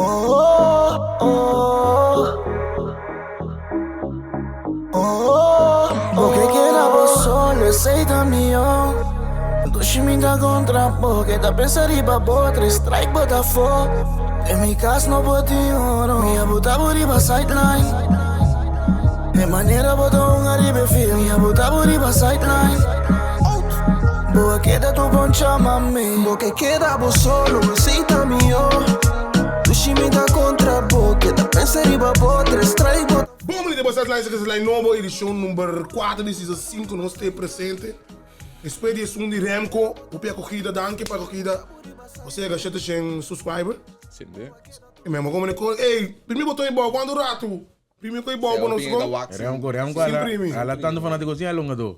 Oh, oh, oh. Bo ke keda bo solo, esei ta mihó. Dushi mi ta kontra bo, ke ta pensa riba bo, tres strike bo ta fo. Den mi kas no por tin oro, mi a buta bo riba sideline. E manera bo ta hunga riba e field, mi a buta bo riba sideline. Bo a keda tur bon chama mi. Bo ke keda bo solo, esei ta mihó. Dushi mi ta kontra bo, ke ta pensa riba bo, tres strike bo. Bon bini den bo sideline, esaki ta nobo edishon number 4 di season 5, nos ta presente. Despues di esun di Remco, hopi acogida, danki pa acogida. Bo a yega 700 subscriber. Sende. E mesmo como ne ko, ey, primi boton e bou, cuanto rato? Primi ko e bou bo nos ko. Remco, Remco, Sin ala, primi. ala tanto fanatico sin alonga to.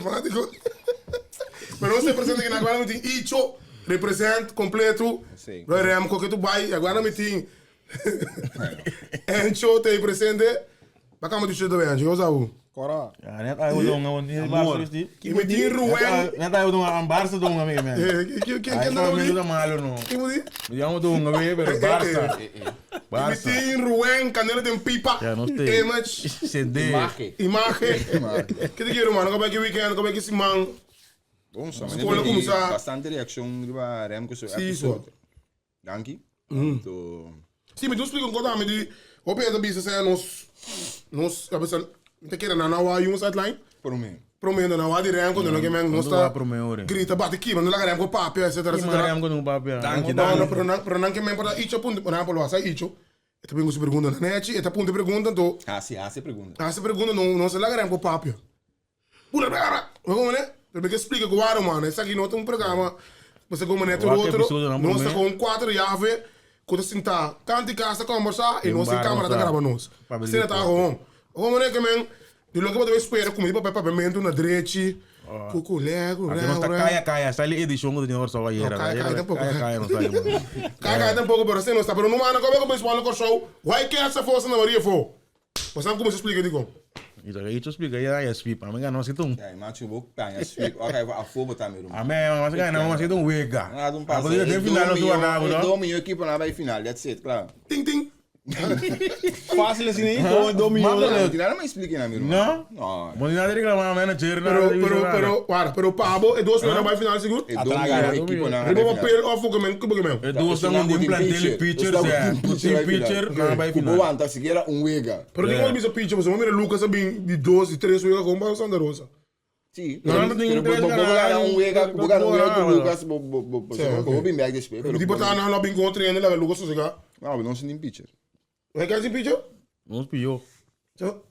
Fanatico. Pero nos representa que na agora mi tin Icho, represent completo. Sí. Roy Remco que tu bai, agora mi tin Encho te presente. Baka mo di chuta be Encho, yo sabu. Cora. Ja, net ay udong nga ni Amor. Barça visti. Y mi tin Ruen. Net ay udong ang Barça dong nga mi man. Eh, ki ki Ay ki pa ki mi da malo no. Ki mo di? Mi llamo dong nga we pero Barça. Mi Barça. tin Ruen, Canela den Pipa. Ja, nos te. Image. CD. Imagen. Imagen. Ke te quiero, mano? Kobe ki weekend, kobe ki siman. Bom, so. Skola kumsa. Bastante reaccion riba Remco su Sí, episode. so. Danki. Anto. Sí, mi ta splika un kos ami di hopi hende ta bisa sea nos nos a bisa mi ta kere nan a wak un sideline. Prome. Prome nan a wak di Remco nan ke men nos ta grita bati kiba no laga Remco papia etcetera etcetera. Remco no papia. Danki No danki. no pero nan pero nan ke men por ta icho punta por ehempel wak sa icho e ta bin ku su pregunta nan nechi e ta punta pregunta anto. Hasi hasi pregunta. Hasi pregunta no no sa laga Remco papia. Pura bra bra Bo mane? Pero mi ke splika ku waro mano, esaki no ta un programa bo sa komo neto Wak otro, episodio nan nos ta promé. kon kuater yave ku ta sintá kanti kas ta kombersá i Den nos sin bar kamera nos ta ta graba nos. papia di Asina ta deporte. gewoon. Bo mane ke men di loke bo ta bai spera ku mi papia papiamentu na drechi, ku ku lè ku Aki rè nos ta rè. kaya kaya, sali edishon ku ta tin Kòrsou No, ayera. kaya kaya Ayera tampoco. kaya kaya nos sali man. Kaya kaya tampoco, pero asina nos ta. Pero no manda kobe ku beisbòl na Kòrsou, why ke asa for Santa Maria afó? Bo sa kuminsá splika dikon? I ta icho splika ya ya sweep. Ami gana mas un. Ya, macho bo paña sweep. Ok, afo bo ta mi ruman. Ami mas gana mas un wega. Ah, un pasa. Apo den final no suba nada, E no? do milhão equipo na bay final. That's it, claro. Ting ting. Fácil asina ahí, con 2 miljoen. No tin nada mas explica na mi ruman. No? No. Bo ni nada reclama manager, nada. Pero pero pero wara, pero pa bo e dos na bay final sigur? E do milhão equipo na Riba papel of ku men ku men. E dos dan un plantel pitcher, ja. Team pitcher na bay Ku bo final. wanta sikiera un wega. Pero di kon bisa pitcher, pasobra mira Lucas a bin di dos, di tres wega kon pa Santa Rosa. Sí, No, pero no tin pero bo tres bo bo gana, gana un wega, bo gana un wega ku bo- Lucas, bo bo bo bo Sí, bo ok. bin bek despues. Pero di porta nan lo bin kon trainer laga Lucas sosega. No, bo no sin pitcher. Hij kan sin pitcher? Nos pio.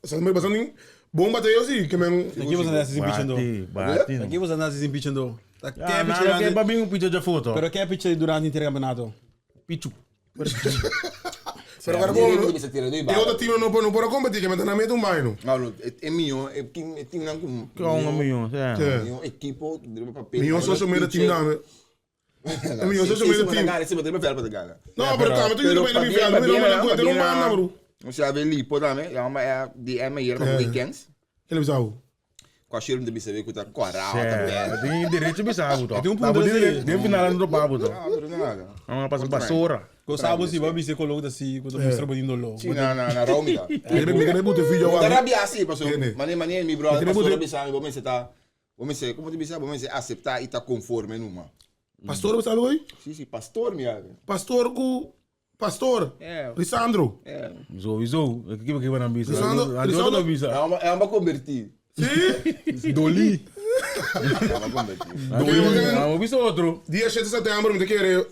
Sa me basan din bon bateo si ke men Aqui você nasce sem pitcher, Bati, bati. Aqui você nasce sem pitcher, Tá Ja, quer na pitcher ke durante, ba bin un pitcher de foto. pero quer pitcher durante o intercampeonato. Pichu. Pero agora bom. E outro time no no por competir ke men na meto un baino. No, no, e mio, e team e team nan ku Con un millón, sí. Sí. Mio equipo, riba papel. Mio social media team dame. E mio social media team. Gana, si bo riba veld pa gana. No, pero tame tu yuda pa mi veld, mi no me no manda bro. O sea, ve lipo dame, ja, maar ja, DM hier op weekends. Ele bisa. Qua shirt de bisa ku ta quarao Sí, ta bel. Tin derecho bisa toch. Tem um punto Tá, assim. Den final no papo toch. Ah, pero nada. Vamos passar basura. Gostava si, vai ser coloco assim, quando mostra bonito logo. Si, na na na Romita. Ele me me bote video Ta agora. rabia si, paso. Ene. Mane mane mi brother, Ene paso bote- bisa mi, bo me ta bo me se, como te bisa, bo me se aceptar e ta conforme numa. Pastor, você sabe oi? Si, si, pastor mi abe. Pastor ku Pastor. É. Lisandro. É. Sowieso. Ik heb een bisa. Lisandro- Lisandro Lisandro- bisa. É uma é uma convertir. Si? Doli. É uma convertir. Doli. Bisa outro. Dia 7 de setembro, me querer.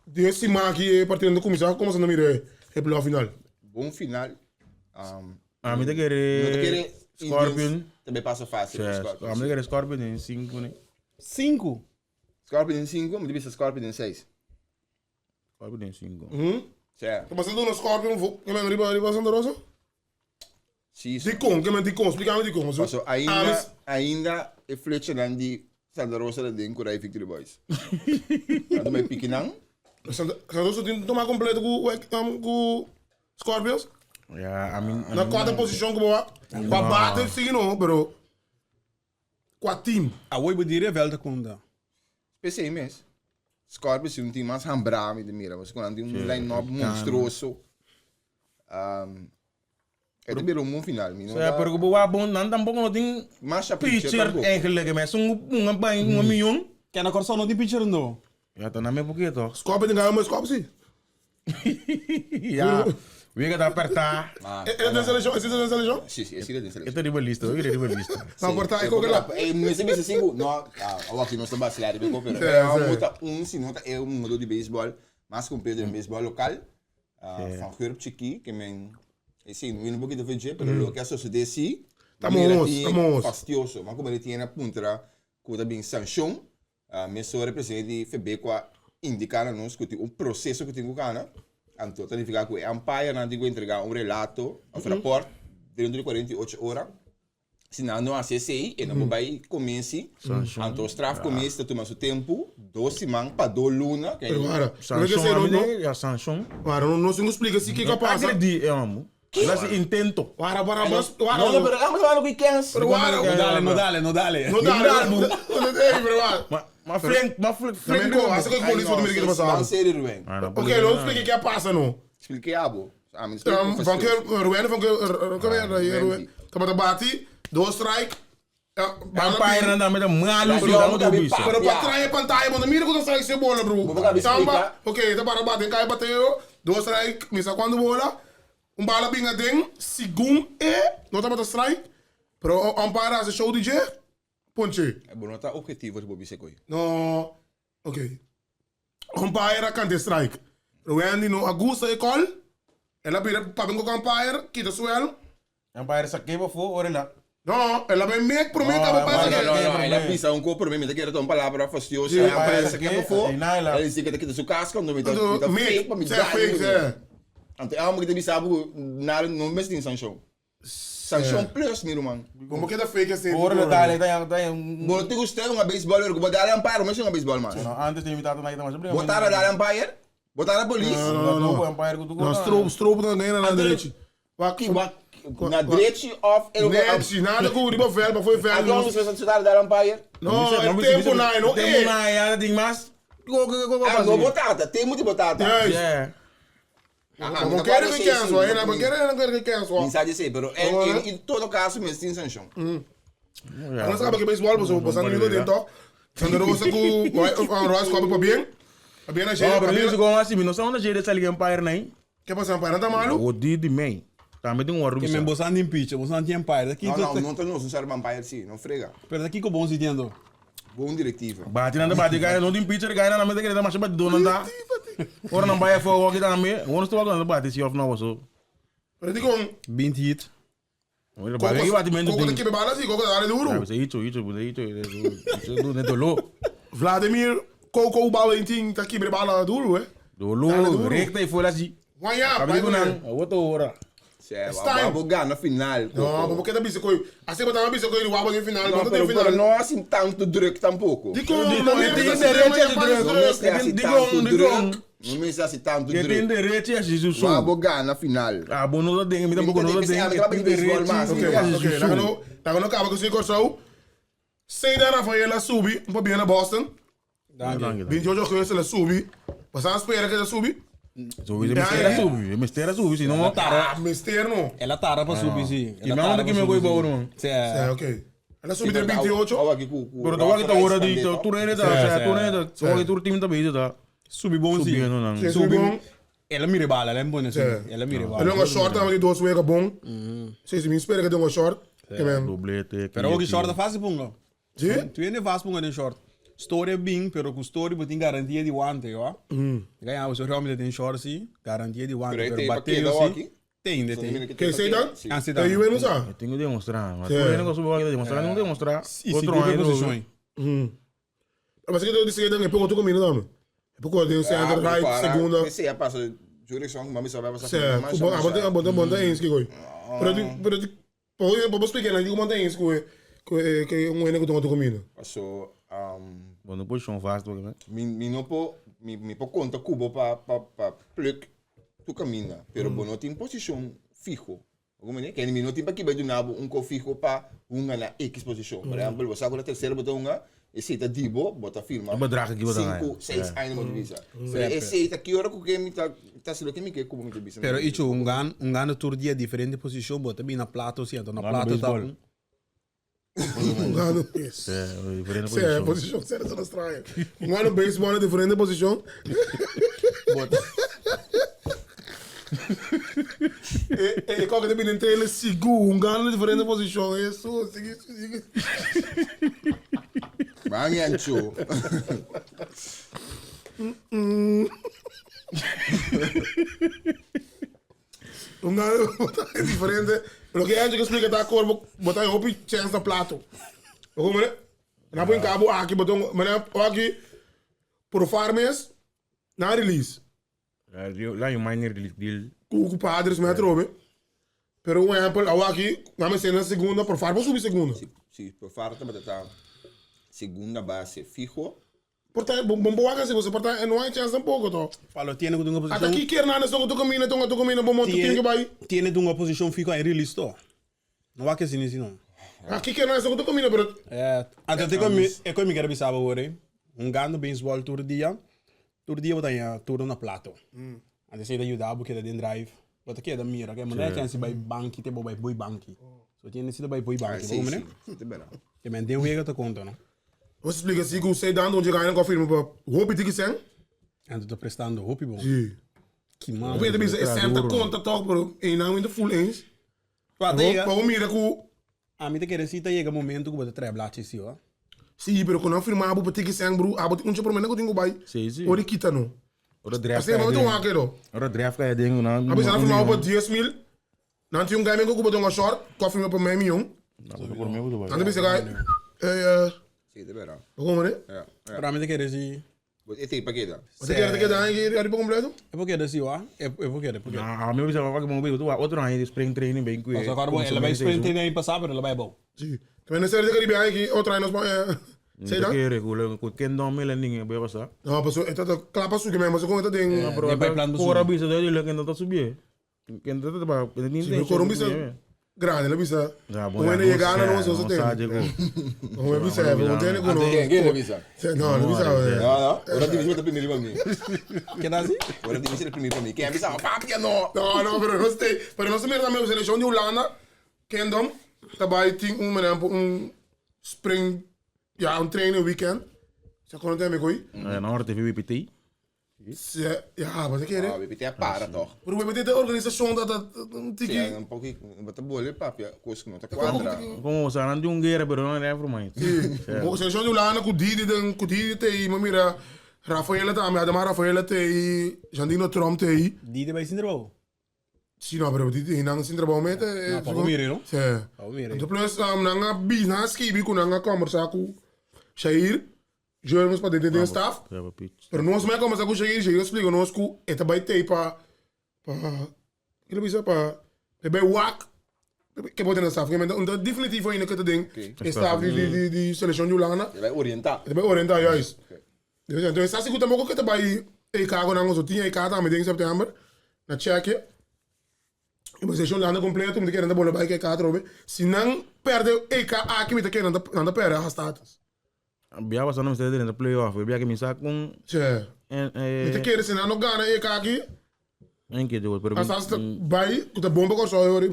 Dia se aqui partindo começar, como você não mira é pela final. Bom final. Um, Ah, me te não te querer querer Scorpion. Também passa fácil. Scorpion. Ah, me te querer Scorpion em 5, né? 5. Scorpion em 5, me disse Scorpion em 6. Scorpion em 5. Hum? Certo. Tô passando no Scorpion, vou, que me riba riba Santa Rosa? Sim. Di com, que me di com, explica-me di com. Paso Ah, ainda, mas- ainda e flecha nan di Santa Rosa da den kurai Victory Boys. Ando may pikinang. Santa Santa Rosa tem que tomar completo com um, com Scorpions. Ja, I mean, Na quarta posição que boa. Com a bate sim, não, pero com a team. A oi bodir é velta conda. PC mes. Scorpions tin un team mas hambrá mi ta mira, pasobra nan tin un line-up monstruoso. E ta bira un bon final. Mi no ta. Pero ku bo wak bon, nan tampoko no tin Masha pitcher pitcher tampoco. eigenlijk. Ma esun ku punga bai un miyon. Kende Kòrsou no tin pitcher no. Ya ta nan me poquito. Scorpion tin gana mas Scorpion si. Ya, wega ta apertá. E e den selekshon? Esei ta den selekshon? Si, si, esei ta den E selekshon. ta riba lista, wega riba lista. Ta apertá e koke la. E mester bisa si ku no, awor aki nos ta basilá riba e koke, pero Sí, sí. e ta un, si no ta e un hungadó di beisbòl mas kompleto den beisbòl lokal. Van Gurp chikí, ke men, e si, no wini un pokito for dje, pero loke a sosodé si, Ta manera mohos, tin ta mohos. fastioso. Ma ku manera tin a puntra ku ta bin sanshon, mesora e presidente di FB ku a indiká na nos ku tin un proseso ku tin ku kana, anto ta nifiká ku e umpire-nan tin ku entregá un relato òf rapòrt dentro di 48 ora. Si nan no hasi esei, e no por bai komensi. Anto straf komensi ta tuma su tempu, dos siman pa dos luna. Pero wara, Sanshon a mi ya sanshon. Wara, no nos tin ku splika si kiko a pasa. Agredi e homo. El hasi intento. Wara, wara, mas, wara. No, no, pero amo ta hablando ku e kens. Pero wara. No dale, no dale, no dale. No dale. Ey, pero wara. Ma, ma flink, ma flink, Na flink. men ko, hasi ku polis por mira kiko ta pasa. Ban serio, Ruben. Ok, lo splika ke a pasa no. Splika abo. Ah, mi splika ku Van fastioso. Keur, Ruben van Keur, kom hier, Ruben. Tabata bati, dos strike. Umpire nan tambe ta malu si dan otro bisa. Pero pa trae pantalla, bo no mira ku ta strike si bola, bro. Bo ka Tamba, splika. ok, ta para bati, kai bateo, dos strike, mi sa kuantu bola. Un bala bin aden, segun e, no tabata strike, pero umpire a hasi show di dje, ponche. Bo no ta objetivo si bo bisa koe. No, ok. Umpire a canta e strike. Pero Wendy no a gusta e call. El a bira papia cu umpire, kita su helm. Umpire sa keba afo ora el a. No, el a bay mek prome caba pasa No, ke. no, no, el a bisa un co prome, mi ta kere ta un palabra fastioso. Sí, Umpire sa keba afo, Ei, na el a. el dici ke ta kita su casco, anto mi ta Anto, mi ta mek, fake pa mi sea dal fake, mi. sea. Anto e homber ki ta bisa bo cu nada no mester tin sancion. Sancion plus, mi ruman. Bo no keda fake así. Ora lo dale, ta ta un. Bo no tin gusta hunga beisbòl, pero ku bo dale umpire, bo mester hunga beisbòl mas. No, antes tin mi tata na kita mas. Bo tara dale umpire? Bo tara polis? No, no, no. Umpire ku tu No, stroop, stroop na gana na derechi. Wak, Ki wak, na drechi of el Nechi, nada ku riba veld, pa foi veld. Anto mi sa tara dale umpire? No, e tempo na, no Tempo na ya tin mas. Go go go go. Ah, no bo tata, tempo di bo tata. Juist. Yeah. Bo kere que kens wa, ena bo kere ena kere que kens wa. Mi sa di esei, pero en en todo caso mes tin sanshon. Nos kaba ke baseball paso boso amigo den tok. Santa Rosa ku Royce Copper pabien. Pabien na No, pero mi con así, mi no sa unda jede sali umpire nai. Ke pasa umpire? Nan ta malu? O di di mei. Tambe tin un Ke men rusa. boso an tin pitcher, boso an tin umpire. Ta No, kiko no, no ta nos usar umpire si, no frega. Pero ta kiko bon si tin anto? Bon directiva. Bati nan ta bati gana, no tin pitcher gana nan mester kere ta masha batidó nan ta. Ora nan bai afó hockey tambe, ora nos ta wak nan ta bati si of no so. Pero dikon? Binti hit. Ora bati ki batimentu Koko ta tin. kebe bala si, koko ta dale duru. Bisa hicho, hicho, bisa hicho, hicho du ne doló. Vladimir Koko Valentin ta kibre bala duru eh. Doló, rekta i fuera si. Guañá, Kabi bai ku nan, awor ta ora. Sè, It's wa time. bo gana final. No, bo keda bisa koy. Así bo taba bisa koy wabo den final, No, bo ta pero, den final. pero no hasi tanto druk tampoco. Dikon, Dikon, no e mester tin hasi derecho druk, di no druk. No mester hasi Dikon, tanto dikon. druk. No mester hasi tanto E tin druk. derecho hasi su Wa su. bo gana final. Ah, bo no ta den, mi tampoco no ta den. Mi E ta tin den baseball derecho mas. Ok, hasi ok, su laga su. no, laga no kaba ku si Kòrsou. Seda Rafael a subi un pabia na Boston. Danki. 28 augustus el a subi. Boso a spera ku el a subi? Subi, e mester a subi, e mester a subi, si no. Ah, mester no. El a tarda pa subi, si. I mi anda ki mi gooi bou, man. Si. Sí, ok. El a subi den 28. Pero ta wak ta ora di tur hende ta, osea, tur hende ta, wak tur team ta bezig ta. Subi bon, si. Subiendo nan. Sí, subi bon. El a mira e bala, el a pone así. El a mira e bala. El hunga short tambe di dos wega bon. Sí, si mi spera ke den hunga short. Doblete. Pero hoki short ta fácil punga. Sí? Tu hende fácil punga den short. Story a bin, pero ku story bo tin garantia di wante, yo. Gaya bo so realmente den short si, garantia di wante, Pero pero e te bateo keda si. aki? Tem, de tem. Ke sei dan? Ah, sei E dan. juve no sa. E tin ku demostra. Ma Sí. tur hende ku subi wak demostra, no demostra. I si Otro ku aña posishon. Mas ke te disi dan e poko tu camino dame. E poko den center, right, segunda. Ese ya pasa jurisdicción, mami sabe pasa. Sí, ku abonte abonte abonte eens ki koi. Pero di pero di po po explica na di ku monta eens ku ku ke un hende ku toma tu camino. So, Bo no posishon vast porque me. mi mi no po mi mi po konta kubo pa pa pa pluk tu caminda, pero bo no tin posishon fijo. Como ne? Kende mi no tin pa kiba duna bo un ko fijo pa hunga na X posishon. Por ehempel, bo sa ku na tercera bo ta hunga. Esei ta di bo, bo ta firma E bedrag aki bo ta haña. sinku, seis aña bo ta bisa. Pero esei ta ki ora ku ke mi ta ta hasi loke mi ke ku bo mi ta bisa. Pero icho un gan un gana tur dia diferente posishon bo ta bin na plato si anto na Gana plato ta baseball. un Un gano Sí, diferente Sí, posishon. posishon sera sera extraño. Un gano baseball na diferente posishon. bo ta E e kòke ta bini den trailer sigur un gano na diferente posishon. Hesus, sigui sigui. Ban Yancho. Un gano diferente. Loke Yancho ke splika ta kor bo ta hopi chèns na plato. Bo komo ne? Nan pon kabo aki bo ta mane aki por far mes nan release. La yung minor league deal. Ku Padres me atrobe. Pero un ehempel, awaki, nan mester na segunda, por far por subi segunda. Si, si por far tabata ta segunda base fiho. Por ta, bon bo wak asi, por ta, no hay chance tampoco to. Palo tiene ku dunga Ata posishon. Kike Hernandez tonga tu camina, tonga tu camina, bo monta tin ke bai. Tiene dunga posishon fiho ay release to. No wak asi ni si no. A Kike Hernandez tonga tu camina, pero. Eh, anto te koe mi, e koe mi kere bisa bo awor, eh. Hungando baseball tur dia, Tur dia bo ta haña turno na plato. Antes ei ta yuda bo keda den drive. Bo ta keda mira ke manera chance bai banki te bo bai bui banki. So tin necesita bai bui banki, bo comprende? Te men den wega ta konta no. Bo splika si ku sei dando un djegana ku a firma pa hopi tiki sen. Anto ta prestando hopi bon. Si. Ki mal. Hopi hende bisa e sen ta konta tòg pero einan mi ta full eens. Wa ta yega. Pa bo mira ku. Ami ta kere si ta yega momento ku bo ta trae blachi si ho. Si, pero ku nan firma bo pa tiki sèn bru, abo tin un che promé ku tin ku bai. Si, si. Ora kita no. Ora draft Asina kaya mami den. tin un hake do. Ora draft kaya den nan. Abo nan firma bo pa 10,000, nan tin un guy men ku bo ta un short, ku a firma pa mei miyon. Nan bo ta por mei bo ta bai. Nan ta bisa guy, eh, Si, ta bera. bo komo ne? Ja, ja. Pero ami ta kere si. Bo e tei pa keda. Bo ta kere ta keda aña ariba kompleto? E por keda si wa, e por keda, e por keda. No, ami a bisa wak bo bai bo otro aña di spring training bai ku e. Paso akor bo el a bai spring training aña pasa pero el a bai abou. Si. Te mende ser di Caribe aña aki otro aña nos pa Mi ta kere ku lo ku ken don mila nin e bai pasa. No, paso e ta kla pa subi men, paso kon e ta den. No, pero Den bai plan pa subi. Ora bisa doi di lo ken ta subi. Ken ta ta ba, ken tin Si, pero Coron bisa grande, la bisa. Ja, Un hende yega na nos, nos a tende. Un hende bisa, un tende ku nos. Ken, ken bisa? No, no bisa. No, no. Ora di bisa ta primir pa mi. Ken ta asi? Ora di bisa ta primir pa mi. Ken bisa? Papia no. No, no, pero nos te, pero nos mira tambe seleccion di Hulanda, Kingdom, ta bai tin un, mira, un spring, ja, un training weekend. Sa kono tende koi? Na ora TV WPT. Ja, bo ta kere? Ah, WPT a para toch. Pero WPT ta organisashon ta ta un tiki. Sí, un poco, bo ta bolbe papia cos cu no ta cuadra. Como sa nan di un guera pero no era for mai. Sí. Seleccion di Hulanda cu Didi den cu Didi te y mi mira Rafaela tambe, además Rafaela te y Jandino Tromp te y. Didi bai sin trabou? Sí, no, pero Didi nan sin trabou mete. No, pa bo mira, no? Sí. Pa bo mira. Entonces plus nan a bi nan a skibi cu nan a combersa cu Shair. Jergens pa den den staf. Pero nos mai komesa ku Shair, Shair a splika nos ku e ta bai tei pa pa kila bisa pa e bai wak ke por den staf. Un ta definitivo ainda ke ta den e staf di di di selekshon di Hulanda. E bai orienta. E ta bai orienta juist. Entonces sa sigur tampoco ke ta bai EK ku nan oso tin EK tambe den september na Tsjekie. E position Hulanda completo, mi ta kere nan ta bolbe bai EK atrobe. Si nan perde EK aki mi ta kere nan ta perde a status. Bia pasá no mester drenta playoff. Bia ke mi sa kon. Che. Mi ta kere si nan no gana e aki. En ke jogo pero. Asas ta bai ku ta bon pa Kòrsou e ora.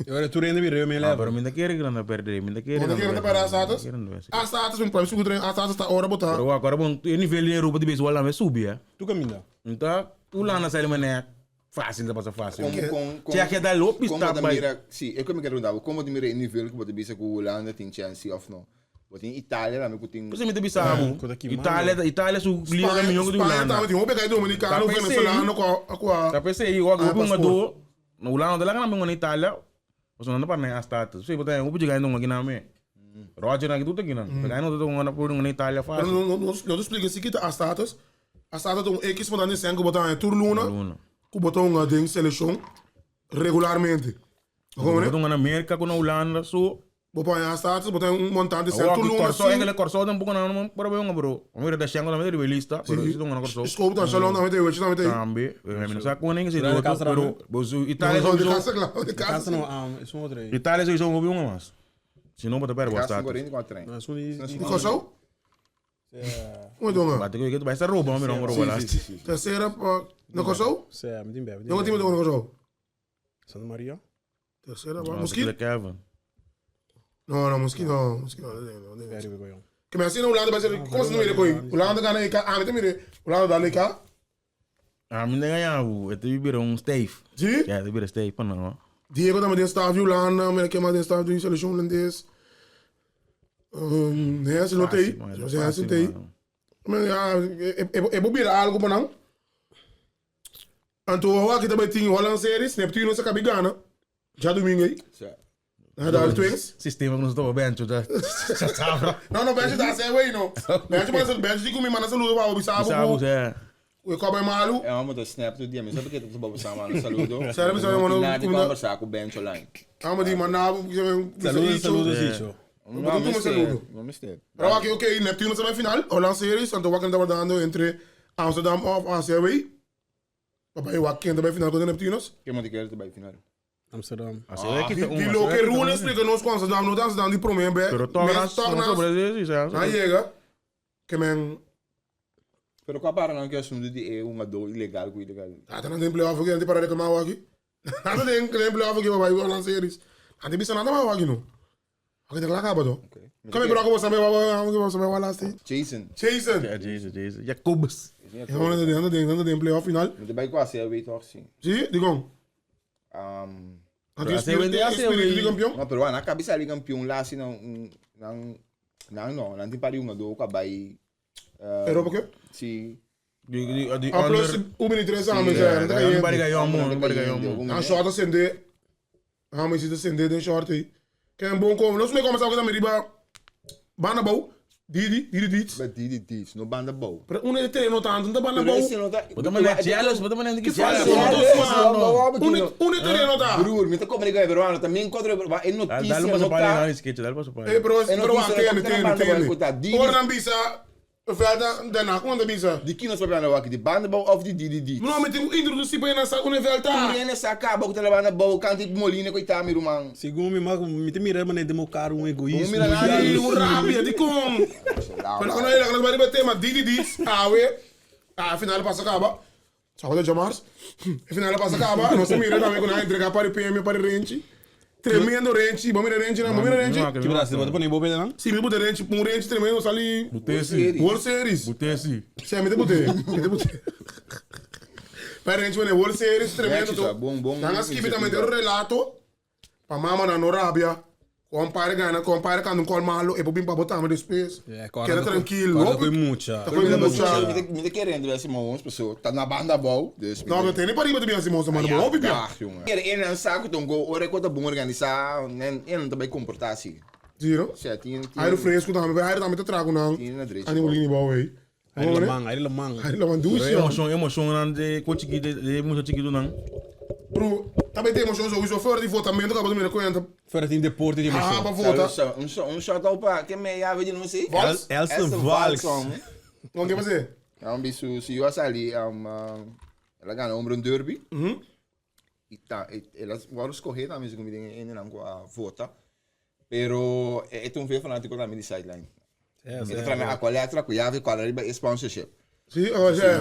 E ora tur hende bira mi level. Pero mi ta kere ku nan ta perde. Mi ta kere. Bo ta kere nan ta perde a status? A status mi pa mi suku tren a status ta ora bo ta. Pero wak ora bon e nivel di Europa di beisbol tambe subi eh. Tu kaminda. Nta Hulanda sali manera Fácil ta pasa fácil. Como, con, con, Tja keda lopi como sta ta bai. mira, sí, e mi quiero preguntar, como ta mira e nivel que bo ta bisa cu Hulanda tin chance of no? Bo tin Italia tambe cu tin. Pues mi ta bisa bo. Cu ta ki Italia, Italia su liga ta mihor cu di Spaña Hulanda. tambe tin hopi kai dominicano, Ta pensei. venezolano cu a cu a. Ta pensei, wak Ah, hopi paspoort. hungador na Hulanda no ta laga nan bin hunga na Italia, pasobra nan ta para nan a status. P'esei bo ta haña hopi dje hunga kinan me. Roger nan ki tur ta kinan. Pero nan no ta hunga por hunga na Italia Pero fácil. no no no ta splika si kita a status. A status ta un X montante di sèn ku bo ta haña tur luna ku bo ta hunga den selekshon regularmente. Bo Bo ta hunga na Merka ku na Hulanda so. Bo por haña a status, bo ta haña un montante di sèn tur luna. Kòrsou, enkele Kòrsou tampoco nan no por a bai hunga bro. Bo mira Dashenko tambe ta riba e lista, pero si ta hunga na Kòrsou. Scope ta, Shalom tambe ta ei, Wechi tambe ta ei. Tambe, mi no sa kon en si otro, pero bo su Italia No, de sowieso. casa, claro, de casa. Casa no, es un otro ei. Italia sowieso hopi hunga mas. Si no bo ta perde bo Casa status. 44. No, es un di Di Kòrsou? Como donga? Bate ku bai sa roba, mira un roba last. Tercera pa na Kòrsou? Sí, mi tin bebe. Donga team ta na Kòrsou? Santa Maria. Tercera pa Mosquito? Kevin. No, no, Mosquito no, Mosquito no, no, no. Very big yong. Que me asina Hulanda bai ser, como se mire koi? Hulanda gana EK, ah, mi ta mire, Hulanda dal EK. Ah, mi ta gaña bu, e ta bira un stijf. Sí? Ja, e ta bira stijf pa nan, ho. Diego tambe den staf di Hulanda, mira ken mas den staf di seleccion hulandes. Um, Hensi no tei, Fácil, man, Hensi tei. man. Ja, e, e, e por bira algo pa nan. Anto awor aki ta bai tin Holland Series, Neptuno sa kabi gana. Djadumingo ei. Na dal Twins. Sistema ku nos ta bencho ta sabra. No, no, bencho ta hace wey no. Bencho manda bencho di ku mi manda saludo pa bo bisa Bisa bo. bo, Ku e koba e malu. E amo ta snap tur dia. Mi sa porque ta bo sa manda saludo. Sera mi sa manda Nada di conversa ku bencho line. Amo di manda bo Saludo, saludo, Sicho. No, mi saludo. No mister. Pero aki ok, Neptuno sa bai final, Holland Series, anto wak ta dando entre Amsterdam of ACW. Papá, wak ken ta bai final kontra Neptunos? Ken mo ti kere ta bai final? Amsterdam. Así es que Di loke Roel a explica nos cu Amsterdam no ta Amsterdam di prome be. Pero toch Mes toch nas nas na na yega ke men. Pero cua para nan ke asunto di e hungador ilegal cu ilegal? Ata nan den playoff aki nan tin para reclama awo aki. Nan ta den den playoff aki pa bai Holland Series. Nan tin bisa nada mas awo aki no. Aki ta kla caba to. Kame bro ku bo sabe wa bo sabe wa last. Jason. Jason. Ja, Jason, Jason. Jacobus. Nan ta den nan ta den playoff final. Mi ta bai cu ACLW toch si. Si, dikon? Um, Anto espíritu, espíritu di campeón? No, pero nan cabe sali campeón lasi nan nan nan no, nan tin par di hungador cu a bay uh, Europa Cup? Si. Di di di Ah, plus U23 samen zijn. Dat Nan bari gayon mo, nan bari gayon mo. Nan short a sende. Ah, maar je zit sende den short ei. Ken bon kom. Nos me kom sa ko riba banda bou. Didi, didi diets. Ba didi diets, no banda bou. Pero un de treino tanto, no banda bou. Bota mané jealous, bota mané que jealous. Un de treino ta. Broer, mi ta comunica peruano, también encuentro va en noticia Dale paso para ahí, sketch, dale paso para. Eh, pero pero tene, tene, tene. Ora nan bisa Velda daarna, kon ta bisa? Di ki nos papia na wak? Di banda bou of di DDD? No, mi tin ku introdusi pa e sa un velta. Tur hende sa kaba ku ta na banda bou, kanti molina ku e ta mi ruman. Segun mi ma mi ta mira manera den bo kara un egoismo. Bo mira nada. Sí, un rabia, dikon? Pero laga nos laga nos bai riba e tema DDD awe, a final pasa kaba. Sábado djamars, e final a pasa kaba, nos a mira tambe ku nan a entrega par di premio pa di renchi. Tremendo renchi, bo mira renchi nan, bo mira renchi? Ki bo ta hasi? Bo ta pone bo p'e nan? Si, mi pute renchi, un renchi tremendo sali Butesi. World Series. Butesi. Si, mi ta pute, mi ta pute. Pa renchi pone World Series tremendo to. Nan a skibi tambe den un relato Pa mama nan no rabia, ku umpire gana, ku umpire kanta un kòl malo, e por bin pa bo tambe despues. Keda trankil. Kòrda ku e mucha. Ta ku e mucha. Mi ta kere hende bia Simons paso ta na banda abou. Dus No, pero tene pariba ta bia Simons ta manda bo hopi bia. Kere e nan sa ku ta un go ora ku ta bon organisá, e nan ta bai komportá asi. Si no? Sea tin tin. Aire fresku tambe, pero aire tambe ta traha ku nan. Tin na drechi. Animal lini bou ei. Aire laman, aire laman. Aire laman dushi. Pero emocion, emocion nan de ko chiquito, de mucha chiquito nan. Bro, tambe tin emocion sowieso fuera di votamento kaba ta mira cuenta. Fuera tin deporte di emocion. Ah, pa vota. Un un shout out pa ken me yabe di nos ei? Valks? Elson Valks. Con ke pase? Nan bi su si yo a sali el a gana hombro un derby. Y ta el a wòrdu skohé tambe segun mi den e nan ku a vota. Pero e ta un veel fanátiko tambe di sideline. E ta traha Aqualectra ku yavi kòrda riba e sponsorship. Sí, o sea,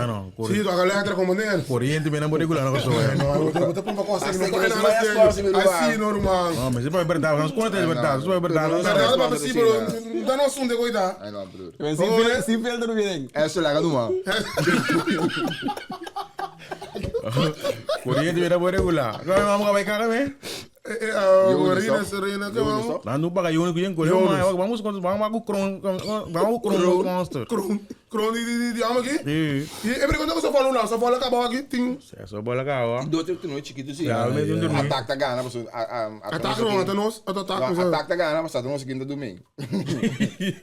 sí, Aqualectra komo nen. Koriente mi nan por regular na Kòrsou. No, bo ta pumpa kos aki no por nada serio. Así no ruman. No, mi si papia bèrdat, nos konta e bèrdat, nos papia bèrdat. Bèrdat papia sí, pero no ta nos asuntu e koita. Ay no, broer. Sin filter no bienen. Eso laga numa. Corriente mi ta por regular. Kome vamos a bai kaka me? Jonas, Reina, ke vamos? Nan nu paga Jonas ku yen kore ma. Vamos con vamos ku kron vamos ku kron monster. Kron kron di di di amo aki? Si. I e pregunta ku sofola un lado, sofola kaba aki tin. So bola kaba. Tin dos torneo chikitu si. Ya, me tin dormi. Attack ta gana paso Attack no, ata nos, ata attack No, attack ta gana paso ata nos kinta dumei.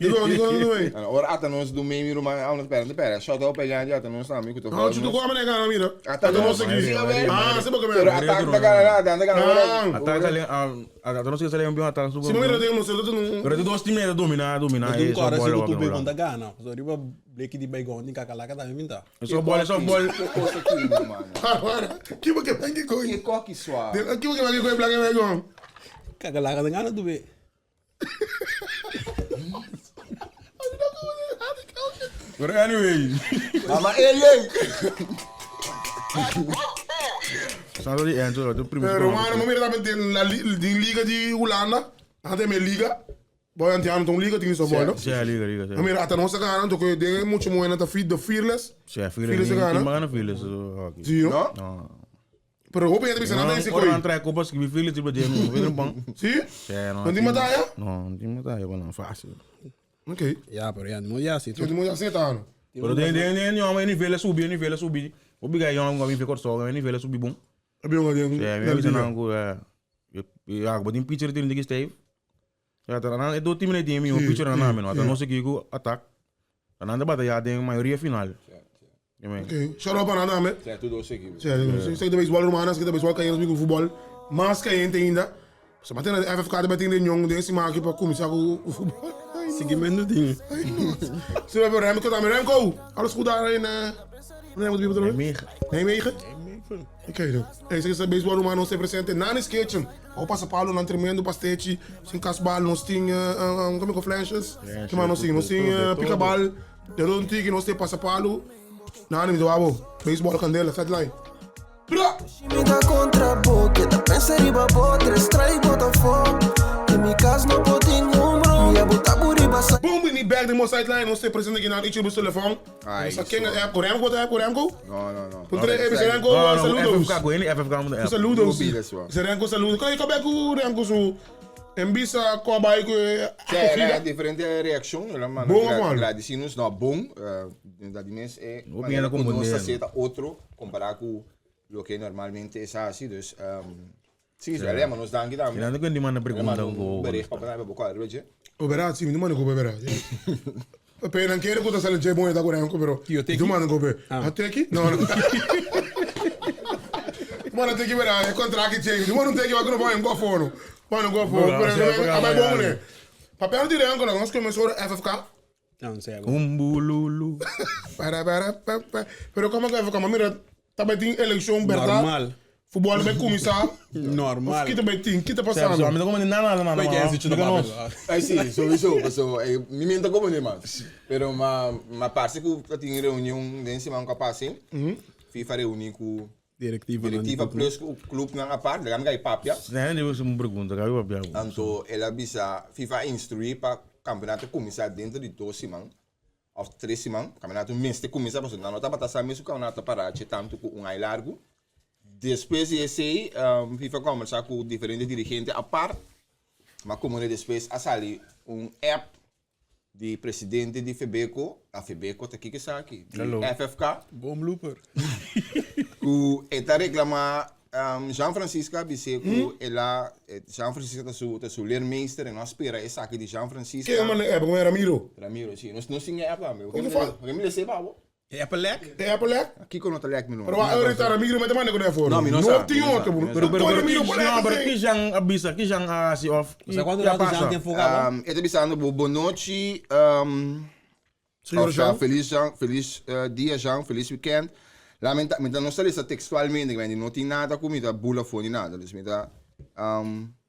Dikon, dikon ta dumei? Ora ata nos dumei mi ruman a nos perde perde. Shot out pa e gana di ata nos tambe ku ta No, chutu ku ame na gana mira. Ata nos aki. Ah, si porque Pero attack ta gana na, ata gana ora. Attack sali, ata nos sali campeón, attack super. Si mi mira den nos un. Pero e dos team ta domina, domina. Tin kòrda si ku tur bebon ta gana. Pasobra riba bleki di Baygon tin kakalaka tambe minta. Softball, softball. Ke kos aki mi mano? Ahora, kibo ke ban ke koi? Ke koki swa? Kibo ke ban ke koi blaka Baygon? Kakalaka ta gana tur be. Pero anyway. Mama Eli! Santo di Enzo, dat primo. Pero romano, maar mira tambe den la di liga di Hulanda. Nan tem liga. Boy Antiano ta un liga tin softball, no? Sí, liga, liga, sí. Maar mira, ata nos a gana, toke den mucho moe na ta fit the Fearless. Sí, Fearless. Fearless a gana. Tin gana Fearless. Hockey. Sí, no? No? No. Pero hopi gente bisa nada ese Ora koi. nan trae copas ki Fearless tipo de no, weet bang. Sí? Sí, no. No tin batalla? No, no tin batalla, bueno, fácil. Ok. Ja, pero ja, no ja, si. Yo te moy así ta no. Pero den den den yo me nivel subi, nivel subi. Obi ga yo mi fe korso, me nivel subi bom. Abi yo den. Ja, mi bisa nan ku eh. Ja, ik ben pitcher tin digi stijf. Ja, dan dan do team ne die mi un pitcher na me no. Dan no se ki ku attack. Dan dan bata ja den maioria final. Ja, men. Ok. Shout out para nada, me. Certo, dois equipes. Sí, sí, de beisbol romana, de beisbol cayendo com futebol. Mas caliente ainda. Se mantém na FFK de bater nenhum, den se marque para começar com o futebol. Seguimento ding. Zullen we hebben Remco dan? Remco, alles goed daar in Nijmegen? Nijmegen. Nijmegen? Oké, dan. Hey, zeg eens, baseball Romano se presente. Nani's Kitchen. O passa palo nan tremendo pastete. Sin kasbal, nos tin, como é que flashes? Que mais nos tin? Nos tin picabal. De don tiki, nos tin passa palo. Nani, mi wabo. Baseball candela, sideline. Bra! Mi ta contra bo, que ta pensa riba bo, tres strike Botafogo. In mi cas no por tin un bro, mi a bota bo riba sa. Boom, we need back de mo sideline. Nos te presente aqui na Ichi bus telefone. Ai, Sa ken so. app, Remco, app, Remco? No, no, no. Punto eh, Remco, No, no, saludos. FFK, go, FFK moet de app. Saludos. Mobiles, wa. Remco, saludos. Kan je kan ku Remco su Embisa kwa bai ku Cioè, era diferente reacción, la mano. Bom of malo? Agradecidos, no, bom. Dat die mens é. Ook bien como nos dele. aceita outro comparado com o que normalmente é assim, dus sim, ja, maar nos dank je En dan. dan kun je die man een pregunta Un go. bericht pa pa pa weet je. Oberá, si, mi mano ko oberá. Pe nan kere ko ta sale je bon ta ko Remco pero. Io teki? Tu mano ko be. A teki? No, no. Mano teki vera, é contract je. Tu mano teki wa ko bon go fono. Mano go fono, pero a bai bon ne. Papel di Remco, nós começou FFK. Não, sei. Umbululu. Para, para, pa, pa. Pero como que FFK, mira, também tem eleição verdade. Normal. Futebol vai começar. Normal. Kita bij tien, kita Zo, passando. maar dan komen na na na Weet je, zit je nog maar. Ay, sí, sowieso. So, mi mente como ni más. Pero ma ma parce que eu tinha reunião den semana que passei. FIFA reuni com Directiva. directiva plus o clube na aparte, lá me papia. Nee, die was een pregunta, ga je op jou. Anto ela bisa FIFA instruir para campeonato começar dentro de 2 semanas of 3 semanas. Campeonato mês te começar, porque não tá para mesmo campeonato parar, tanto com um ai largo. Depois esse FIFA conversar com diferentes dirigentes aparte, mas como depois a sair um app de presidente de FEBECO, a FEBECO tá aqui que está aqui, de Hello. FFK, Boom looper. que está reclamar Jean Francisca disse que ela Jean Francisca tá su tá su leermeester en nós espera essa aqui de Jean Francisca. Que man é, como era Ramiro. Ramiro, sim, nós não tinha app lá, meu. Como fala? Que me lhe babo. É Apple lek? É Apple lek? Aqui com nota lek, meu. Pero wa ahorita Ramiro met de man ko voor. No, mi no No sa, tin mi no sa, outro, mi bro. no Pero, pero, Pero pero, Ramiro no, por pero Kijan abisa, Kijan asi of. Sa quando Ja, laat is pasa. aan het enfocado. Um, bisando boa noite, Senhor of, Jean. Feliz Jean, feliz dia Jean, feliz weekend. Lamenta, me não está textualmente, quindi não tem nada comida, bula fone nada, dus me dá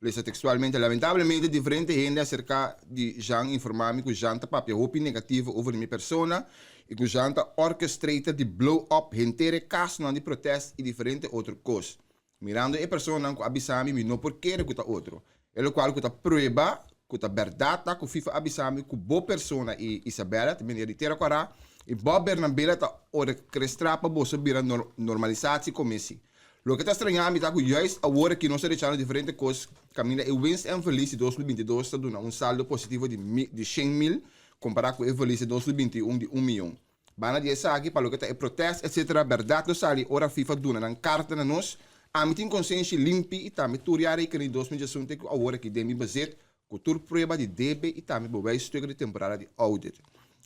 lista textualmente, lamentavelmente diferente gente acerca de Jean informar-me que Jean tá papia hopi negativo over minha persona e que Jean tá orchestrator de blow up hentere caso de protesto e diferente outro coisa. Mirando e persona que abisami mi no por querer que tá outro. E qual que tá prueba que tá verdade tá que FIFA abisami que boa persona e Isabela também de Terra Quará e Bob Bernabela tá orquestra para bolsa bira normalisatie commissie. Lo que tá estranhando tá que juist agora que nós estamos diferentes coisas, caminha e winst en verlies de 2022 está dando um saldo positivo de 100 mil comparado com o verlies de 2021 de 1 milhão. Bana de essa aqui para lo que tá é protesto, etc. Verdade lo sali ora FIFA duna nan carta na nós, a mim tem consciência limpi e também turiare que em 2021 que agora que demi bezit, cultuur prueba de DB e também bewijsstukken de temporada de audit.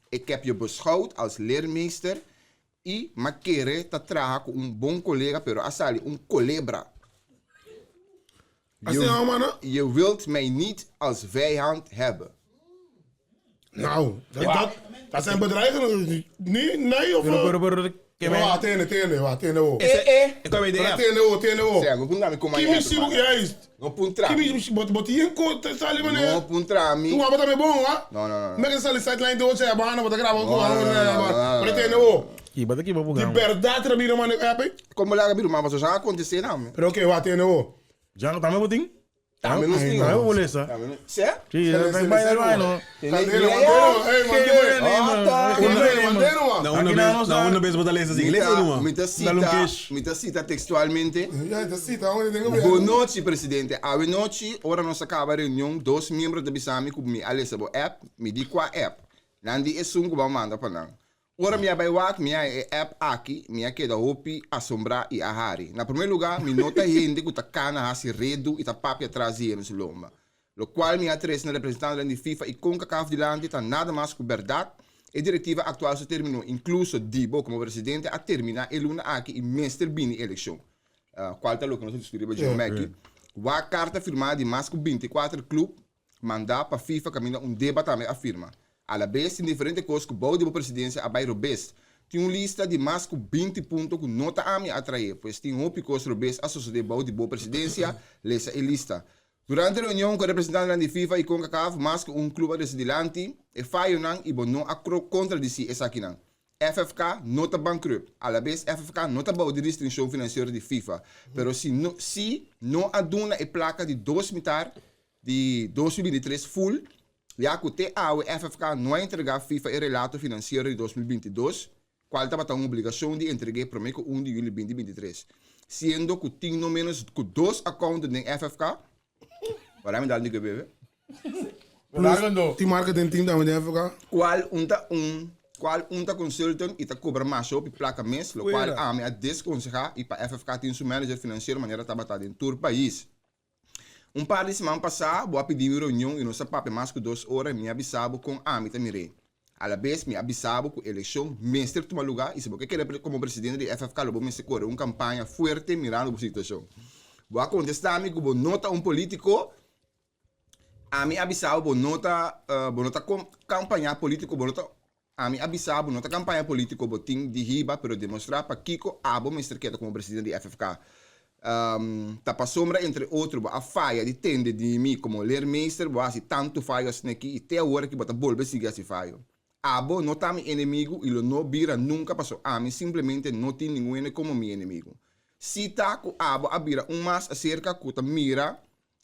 Ik heb je beschouwd als leermeester e ma querer ta traga com um bom colega, pero asali um colebra. Assim é, mano. Je wilt mij niet als vijand hebben. Nou, dat zijn bedreigingen. Nee, nee of Pero, pero, pero, Ke men. Wa, tene, tene, wa, tene wo. E, e. E kome de app. Tene wo, tene wo. Sea, no puntra mi koma Ki e mi app, si bo, man. juist. No puntra Ki mi. mi, bot, bot yen ko, te sali mane. No puntra mi. Tu waba tambe bon, wa? No, no, no, no. Meke sali sideline do, che, bana, bota graba, No, ko, no, no, no, no, no, Pero no, tene no. wo. Ki bata ki babu Di gama. berdad Ramiro mane app, eh? Como laga biru, man, paso já acontece na, man. Pero oké, wa, tene wo. Django tambe botin? Tambe nos tin. Tambe bo lesa. Tambe nos. Se? Sí, Sele, bai bai sele, bai no. Mandelo, mandelo, hey, mandelo. Mandelo, mandelo, Na man. una Aqui vez, na na una vez bota lesa assim. Lesa numa. Mi ta Dá um cita, queixo. mi ta cita textualmente. Ja, ta cita, onde tengo Boa noite, presidente. Awe noite, ora nos acaba a reunião, dois membros da Bisami ku mi alesa bo app, mi di qua app. Nan di esun ku ba manda pa nan. Ora mi a bai wak, mi a e app aki, mi a keda hopi asombrá i a hari. Na promé lugá, mi no ta hende ku ta kana hasi redu i ta papia tras di hende su lomba. Lokual mi a trese na representantenan di FIFA i Concacaf dilanti ta nada mas ku bèrdat. E direktiva aktual su término, inkluso di bo komo presidente, a terminá e luna aki i mester bini elekshon. Kual ta loke nos a diskutí riba dje meki. Wak karta firmá di mas ku 24 klup Mandá pa FIFA kaminda un deba tambe a firma. Alabes tin diferente kos ku bou di bo presidensia a bai robes. Tin un lista di mas ku 20 punto ku no ta ami a trae, pues tin hopi kos robes a sosodé bou di bo presidensia, lesa e lista. Durante reunion ku representantenan di FIFA i Concacaf, mas ku un klub a trese dilanti e fayonan i bo no a kontradisí esakinan. FFK no ta bankrupt. Alabes FFK no ta bou di restrinshon finansiero di FIFA. Pero si no si no a duna e plaka di dos mitar di 2023 full, ya ku te awe FFK no a entregá FIFA e relato finansiero di 2022, kual tabata un obligashon di entreg'é promé ku 1 di yuli 2023. Siendo ku tin no ménos ku dos accountant den FFK, Wara mi dal di bebe. Plus, tin marketing team tambe den FFK. Kual un ta un kual un ta consultant i ta kobra masha hopi plaka mes, lokual ami a deskonsehá i pa FFK tin su manager finansiero manera tabata den tur pais. Un par di siman pasá bo a pidi mi reunion i nos a papia mas ku dos ora i mi a bisa bo kon ami ta mir'é. Alabes mi a bisa bo ku elekshon mester tuma lugá i si bo ke keda komo presidente di FFK lo bo mester kore un kampaña fuerte mirando bo situashon. Bo a kontestá mi ku bo no ta un polítiko. Ami a bisa bo bo no ta bo no ta kampañá polítiko bo no ta Ami a bisa bo no ta kampaña polítiko bo tin di hiba pero demostrá pakiko abo mester keda komo presidente di FFK. Ta pasobra entre otro bo a faya di tende di mi komo leermeester bo a hasi tantu fayo asina aki i te awor aki bo ta bolbe sigui hasi fayo. Abo no ta mi enemigu i lo no bira nunka paso ami simplemente no tin ningun hende komo mi enemigu. Si ta ku abo a bira un mas aserka ku ta mira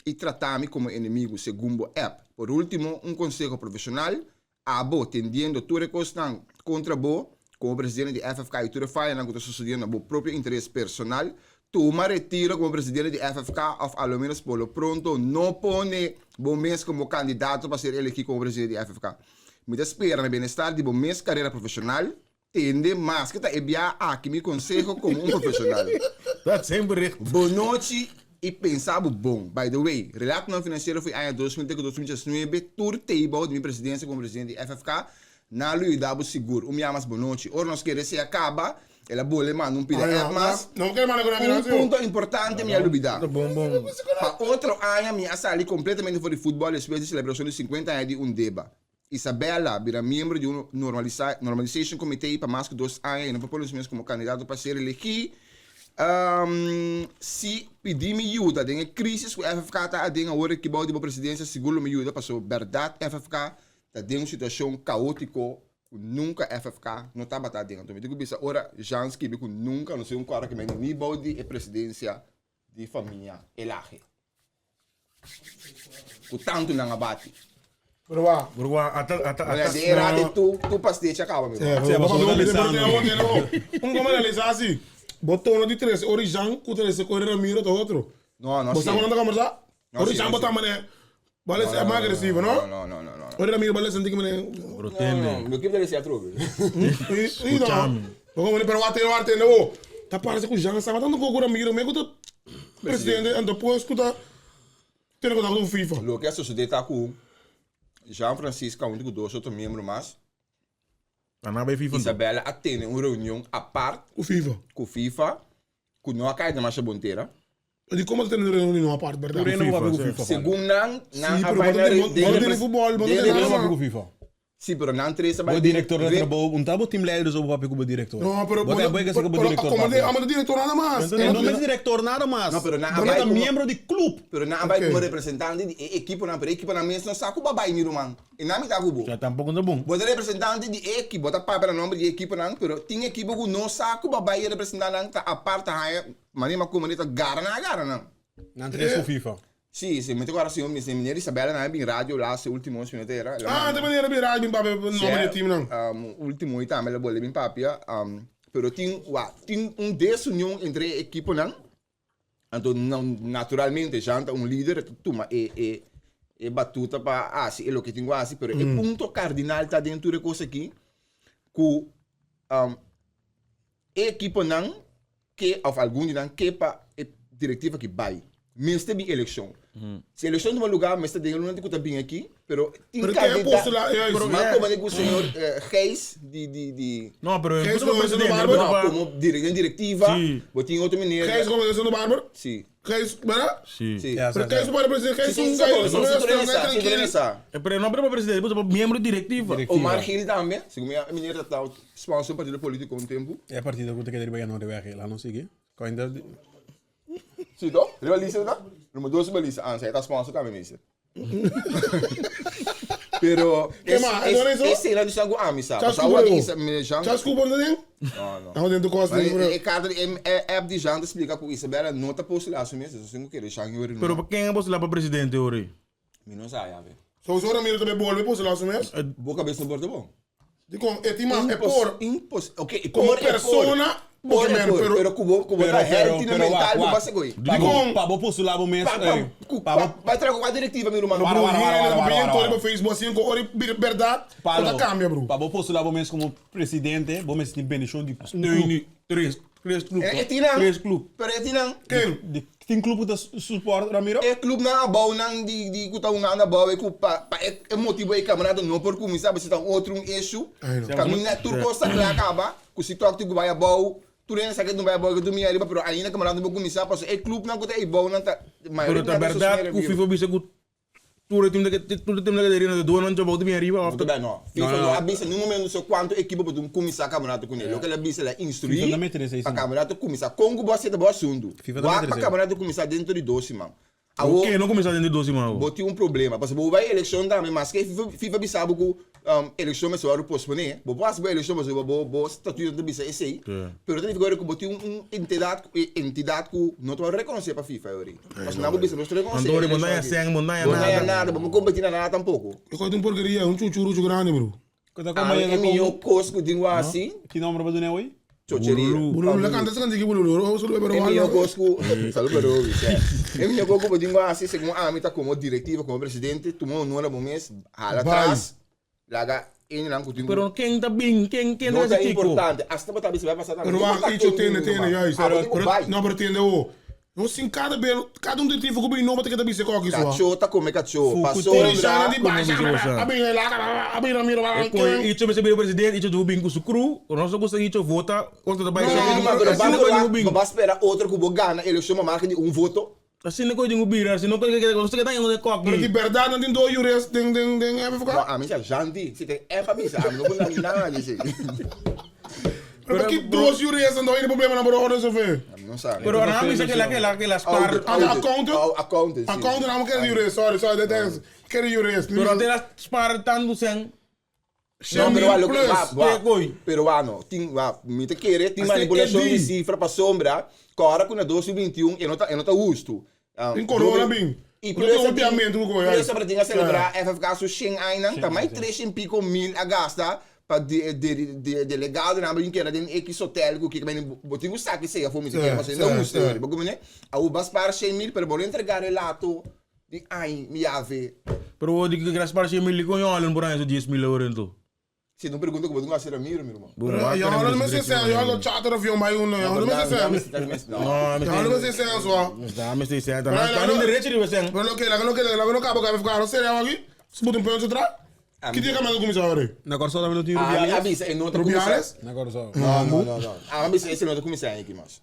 i trata mi komo enemigu segun bo app. Por ultimo un konseho profeshonal, Abo, tendiendo tur e kosnan kontra bo, komo presidente di FFK i tur e fayanan ku ta sosodiendo na bo propio interes personal, tuma retiro komo presidente di FFK òf a lo ménos por lo pronto no pone bo mes komo kandidato pa ser elegí komo presidente di FFK. Mi ta spera na bienestar di bo mes karera profeshonal, tende maske ta e bia aki mi konseho komo un profeshonal. Dat zijn bericht. Bo nochi i pensa bo bon. By the way, relatonan finansiero for e aña 2003 ku 2019 tur tei bou di mi presidensia komo presidente di FFK, nan lo yuda bo sigur. Un bia mas bo nochi. Ora nos kere sea kaba, el a bole manda un pida app mas. Un punto importante mi a lubida. Pa otro aña mi a sali kompletamente for di futbòl despues di selebrashon di 50 aña di Undeba. Isabella bira miembro di un Normalization Committee pa mas ku dos aña i no por pone su mes komo kandidato pa ser elegí. Si pidi mi yuda den e krisis ku FFK ta aden awor aki bou di bo presidensia sigur lo mi yuda pasobra bèrdat FFK ta den un situashon kaótiko ku nunka FFK no tabata aden. Anto mi tin ku bisa ora Jean skibi ku nunka no si un kòrda ku mi ni bou di e presidensia di famia Elage. Ku tantu nan a bati. Pero wa. Pero wa, ata, ata, ata. De era de tu, tu pastecha kaba mi. Sí, Sí, pasobra ta lesando. Un como analiza así. Bo tono di tres, ori Jean ku trese ku ori Ramiro ta otro. No, no Bo sí. sa ku nan ta conversa? No, Ori sí, Jean no, bo ta sí. mane, bale No, es no, más no, agresivo, no? no? No, no, no, no. Ori Ramiro bale senti que mane. Pero No, tende. no, mi equipo debe ser atrobe. Sí, sí, no. Escuchame. Bo como pero wa tende, wa tende, bo. Ta parece ku Jean sa tanto ku Ramiro, me ku ta presidente, anto pues ku ta tiene contacto ku FIFA. Loke a sosode ta ku Jean Francisco hunto ku dos otro miembro mas, Nan a bai FIFA. Isabella a tene un reunion apart Ku FIFA. ku FIFA, ku no a kai na masha bon tera. Di como ta tene un reunion apart, berdad? Tur hende bo FIFA, papia ku sí. FIFA. Segun nan, nan Sí, a pero bai bo na no re- tiene- bo no den tiene futbol, bo no den tiene repres- nada. Papia ku FIFA. Si, pero nan tres a bai Bo den director na re- trabou, un ta bo teamleider so bo papia ku bo director. No, pero Bo ta boy kasi ku bo pero director como papia. amo director nada mas. E no mes director nada mas. No, pero nan a Bo bai ta como- miembro di club. Pero nan a bai Ok. como representante di e ekiponan, pero e ekiponan mes no sa ku bo a bai mi ruman. E nan mi ta ku bo. Ya tampoco no ta bon. Bo ta representante di e ekipo, bo ta papia na nomber di e ekiponan, pero tin ekipo ku no sa ku bo a bai e representa nan, ta apart ta haña manera ku manera ta gara nan a gara nan. Nan tres ku FIFA. Sí, sí, mi ta kòrda señor, mi meneer Isabella nan a bin radio laatste último nos minuto era. Ah, ta meneer a bin radio bin papia nomber di team nan. Um, último y tambe la bolbe bin papia, um, pero tin, wa, tin un desunion entre e equiponan. Anto naturalmente Jean ta un lider, e ta tuma e, e, e batuta pa hasi e loke tin ku hasi, pero e punto kardinal ta den tur e kos aki ku um, e ekiponan ke of algun di nan ke pa e directiva aki bai. Mester bin eleccion. Si eleccion tuma lugar mester den e luna ku ta bin aki, pero tin Pero ken candida- postula e Pero ma como ku señor Gijs di di di No, pero Gijs bo ta Gómez presidente, Barber? bo ta no, pa- como den directiva, Sí. bo tin otro meneer. Gijs Gómez de Barber? Sí. Gijs, ¿verdad? Sí. Sí. Ja, Pero sa, Gijs sa. para presidente, Gijs Sí, un sí, guy, sí, un sí, sí, guy sí, sí, tranquilo. sí. Pero no pero pa presidente, bo ta pa miembro directiva. Directiva. Omar Gil tambe, segun mi e meneer ta ta sponsor partido politico un tempu. E partido ku ta keda riba Januari weg, la no sigui. Koinda Sí to? Riba lista ta? Numero dos riba lista. Ah, sa e ta sponsor tambe meester. Pero Ke ma? E no eso? Esei nan dusnan ku ami sa. Chas Pasobra awor Cooper. ki isa meneer Jean. Chas Cooper no den? No, no. Amo den tu kos Maar den, bro. e kader e app di Jean ta splika ku Isabella no ta postula su mes, dus sin ku kere Jean yori no. Pero pa ken a postula pa presidente ori? Mi no sa ya be. So so Ramiro ta bolbe postula su mes? Bo kabes no por ta bon. Dikon e tin mas e por. Impos, ok, e Como por, e por. persona, Por, porque e men, por, pero- pero ku bo, ku bo Pero, ta pero, healthy na pero, mental, wak, bo wak. basa koi. Pa bo, Dikon- pa bo postula bo mes, Pa, pa, ey, ku, pa bo, pa, bai traha ku kua direktiva, mi ruman. Para, Bro, para, para, hende, para, bo bien para, tori para. pa Facebook así, ko ori berdad, Palo, ko ta cambia, bro. Pa bo postula bo mes como presidente, bo mes tin bendicion di un Nee, club. nee, tres, tres club. E, e tin nan. Tres club. Pero e tin nan. Ken? Di, tin club ku ta support Ramiro? E club nan abou nan di, di ku ta un anda abou e ku pa, pa e, e motibo e campeonato no por cuminsa, pasobra ta un otro un issue. Ai, no. Caminda tur cos ta cla caba, ku si tok tin ku bai abou, tur hende sa ke no bai abou ke dumi ariba, pero ainda campeonato no por cuminsa, pasobra e club nan ku ta abou nan ta, Pero mayoria ta nan ta berdad sostener ku Ramiro. FIFA bisa ku Tur e team ta tur e team ta keda riba duo nan djobou ta bin ariba of No ta ta bai no. FIFA no a bisa ningun momento so kuantu ekipo bo tin kuminsá kampionato kuné. Loke el a bisa el a instruí FIFA ta mete den seis pa siman. kampionato kuminsá. Kon ku bo a seta bo asuntu? FIFA ta Wak mete den pa seis. kampionato kuminsá dentro di dos siman. Awor Oke no kuminsá dentro di dos siman awor. bo tin un problema pasobra bo bai elekshon tambe maske FIFA FIFA bisa bo ku Elekshon mester wòrdu posponé. Bo por hasi bo elekshon pasobra bo bo statuto ta bisa esei, pero ta nifiká ora ku bo tin un entidat entidat ku no ta wòrdu rekonosé pa FIFA e ora ei. Pasobra nan bo bisa nos ta rekonosé e Anto ora bo no elekshon haya aki. sèn, bo no haya Bo no haya nada. nada, bo no kompetí na nada tampoko. E kos ta un porkeria, un chuchuruchu grandi bro. Ku ta Ami kompaña e ta mihó komo? kos ku tin wou hasi, Ki nomber bo duna awey? chocheria. Bululu. Bululu la kanta esa kanti ki bululu, oh saludo pero E mihó walo. kos ku, saludo pero obi, sè. E mihó kos ku bo tin ku hasi segun ami ta komo direktiva, komo presidente, tuma honor na bo mes, hala Bai. atras, Laga hendenan ku tin ku. Pero ken ta bin? Ken ken No ta ta hasi kiko? importante. Asta bo ta bisa bai pasa tambe. Pero No wak, importa icho ken tende bin, tende, ruman. juist. Abo tin ku Pero, bai. no, pero tende o. No sin kada bel, kada un detective ku bin nobo ta keda bisa koki so. Kachó ta kome kachó. Fuku Pasobra. Polisana di Como basha, bisa bosa. a bin la, a bin Ramiro, a E koi icho mester bira presidente, icho debe bin ku su crew, nos a gusta icho vota, otro ta bai. No, Asina No, pero pero asina ban koi debe bin. bo ba spera otro ku bo gana elekshon pa margen di un voto. Asina koi debe bira, asina koi keda, nos ta keda yendo den Pero di koki. berdad nan tin do jurist den den den FFK. No, ami sa Jandy. Si ten F a bisa, ami no por na nada di esei. Pero ki dos jurist nan do hende problema nan por orde zoveel. Ami no sa. Pero nan a bisa kela kela kela spar. Ah, de accountant? Oh, accountant, si. Accountant, nan kere jurist, sorry, sorry, dat is kere jurist. Pero antes a spar tantu sen. No, pero wa loke plus. wa, wa, Ke koi? pero wa no, tin wa, mi ta kere tin Hasta manipulacion e di di. cifra pasobra ku ora ku na 2021 e no ta e no ta hustu. Tin corona bin. I No tin hopiamentu ku koi, plus tabata tin a celebra Ja. FFK su shen ainan, ta mai tres en pico mil a gasta pa de de de delegadonan bin keda den X hotel ku kiko bo tin ku saki sea for mi si kere pasobra e no hustu, bo kumene? Awo bas para shen mil pero bo lo entrega relato Di ai mi yave. Pero bo di ku kira spar 100 mil di kon Yolan por haña su 10 mil euro entu. Si no pregunta ku bo tin ku hasi Ramiro mi ruman. Bo wak Yolan no mester sèn, Yolan lo charter avion bai un, Yolan no mester sèn. No, Yolan no mester sèn so. No, mester sèn. Ta nan derecho riba sèn. Pero loke, laga loke, laga no kaba kaba fka, no seria awor aki. Si bo tin punt atrás. Ki dia kamando kuminsá awor ei? Na Kòrsou tambe no tin Ami Rubiales? a bisa e no ta kuminsá. Rubiales? Na Kòrsou. No, no, no, no. Ami a bisa ese no ta kuminsá aki mas.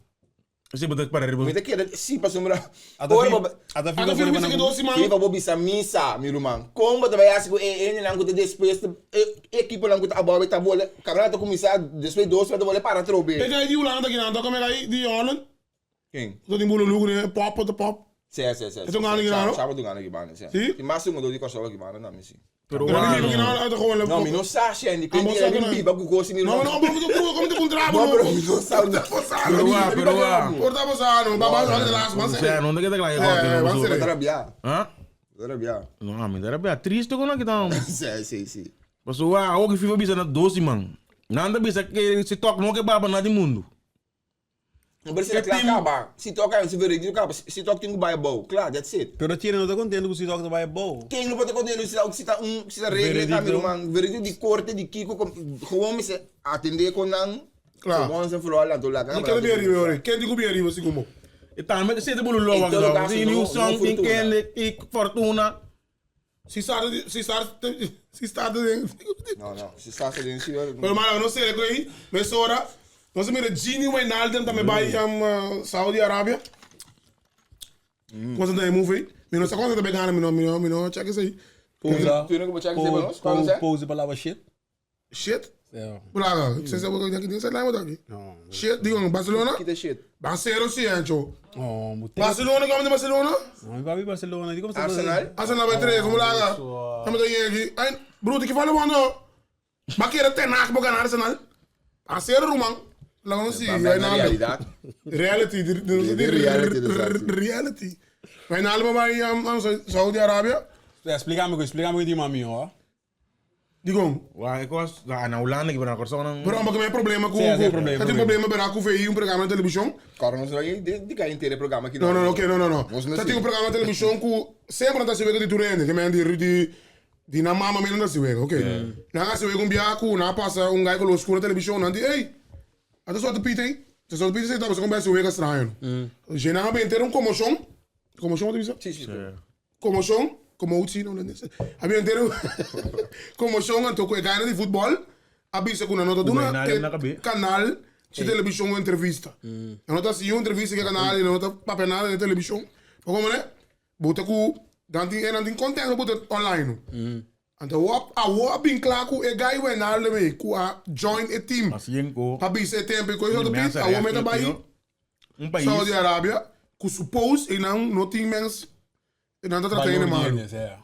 Si bo ta para riba. Mi ta kere si pasobra Ata ora fi bo ata fi Ata bo fi pone bisa ki pa nan. dos siman. Fifa bo bisa misa mi ruman kon bo ta bai hasi ku e hendenan ku ta despues ta e ekiponan ku ta abou ta bole kampionato ta kuminsá despues dos siman ta bole para atrobe. E kai di Hulanda ta kinan ta kome kai di Holland. Ken? Ta tin bulu luku ne pop ta pop. Si si si. E ta un gana kinan no? Sa bo ta un gana kibana si. Si? Tin mas un do di Kòrsou kibana tambe si. Pero Pero wak mi no. no ta gewoon No, mi no sa si Andy. Ah, bo sa Mi ku biba ku kosi mi No, no, bo mi kom te puntra bo. No, pero mi no sa. Bo sa. Pero wak, pero wak. Por ta bo sa no. Baba sa de las man. Sea, no te queda claro. Eh, van Bo seré. ta rabia. Ah? Bo ta rabia. No, a mi ta rabia. Triste con aquí tam. Si, si, si. Paso wak, awor ki FIFA bisa na dosi man. Nan ta bisa ke si tok no ke baba na di mundo. No, pero si ta kla kaba. Si tok a si veredicto kaba. Si tok tin ku bai abou. Kla, that's it. Pero Thierry no ta contento ku si tok ta bai abou. Ken no por ta contento si ta si ta un si ta regla ta mi ruman. Veredicto di corte di kiko kom gewoon mester atende con nan. Kla. Gewoon se vooral anto laga. Ken ta bin ariba ori? Ken tin ku bin ariba segun bo? E tambe ta sete bolo lobo En todo aki caso, dog. Tin no- new no song, tin fortuna. kende, tin fortuna. Si sta si sta si sta den. No, no, si sta den si. Pero mano, no sé, coi, mesora. Nos mira Gini Wijnaldum tambe bai um, Saudi Arabia. Mm. Cosa da movie? Mi no sa cosa tambe gana, mi no mi no mi no check ese. Pousa. Tu no check ese pa nos? Cuando se? Pousa pa lava shit. Shit. Ja. Plaga, se se boca aqui, se lá aqui. No. Shit, digo, Barcelona. Kita shit. Barcelona sí, ancho. Oh, mute. Barcelona, como de Barcelona? No, mi papi Barcelona. Di como se Arsenal. Arsenal vai três, como lá. Estamos aqui. Ai, bruto, que fala quando Ba kere Ten Hag bo gana Arsenal. Acero ruman. Laga nos si. Ba na realidad. Reality. De reality, exacto. Reality. Wijnaldum bai um, Saudi Arabia. Explícame, explícame di mami, hoor. Digo. Wa, ik was na Hulanda, ik ben naar Curaçao. dan- Pero omdat ik mijn problemen ku. Sí, sí, problema, Dat problema. problema berá ku VI un programa de televisión. Coro nos vai di di kai programma aqui. No, no, no, oké, no, no, no. Nos no Dat sí. tem un programma de televisión ku sempre não tá se vendo de turene, que men di di di na mama men não se vê, oké. Na ga se vê um bia ku na passa um gai com los na televisão, não di, ei. Até só de pita aí. Só de pita você tá você começa a ver estranho. Je na ben ter um comoção. Comoção wat is Sí, sí. Comoção, commotie, no, no, Había entero comoção anto ku gana di futbol, avisa ku na nota duna Wijnaldum na cabe. canal de televisão uma entrevista. Na nota si uma entrevista que canal, na nota papel nada na televisão. Maar como né? Bota ku dan tin en dan tin content bota online. Anto wap a wap bin klaar ku e guy Wijnaldum me ku a join a team. Asienko. Pa bisa e tempo ko so Mensen pit a woman recht, bai Un país. Saudi Arabia ku suppose e não no tem mens e não tá tratando mal. Ja.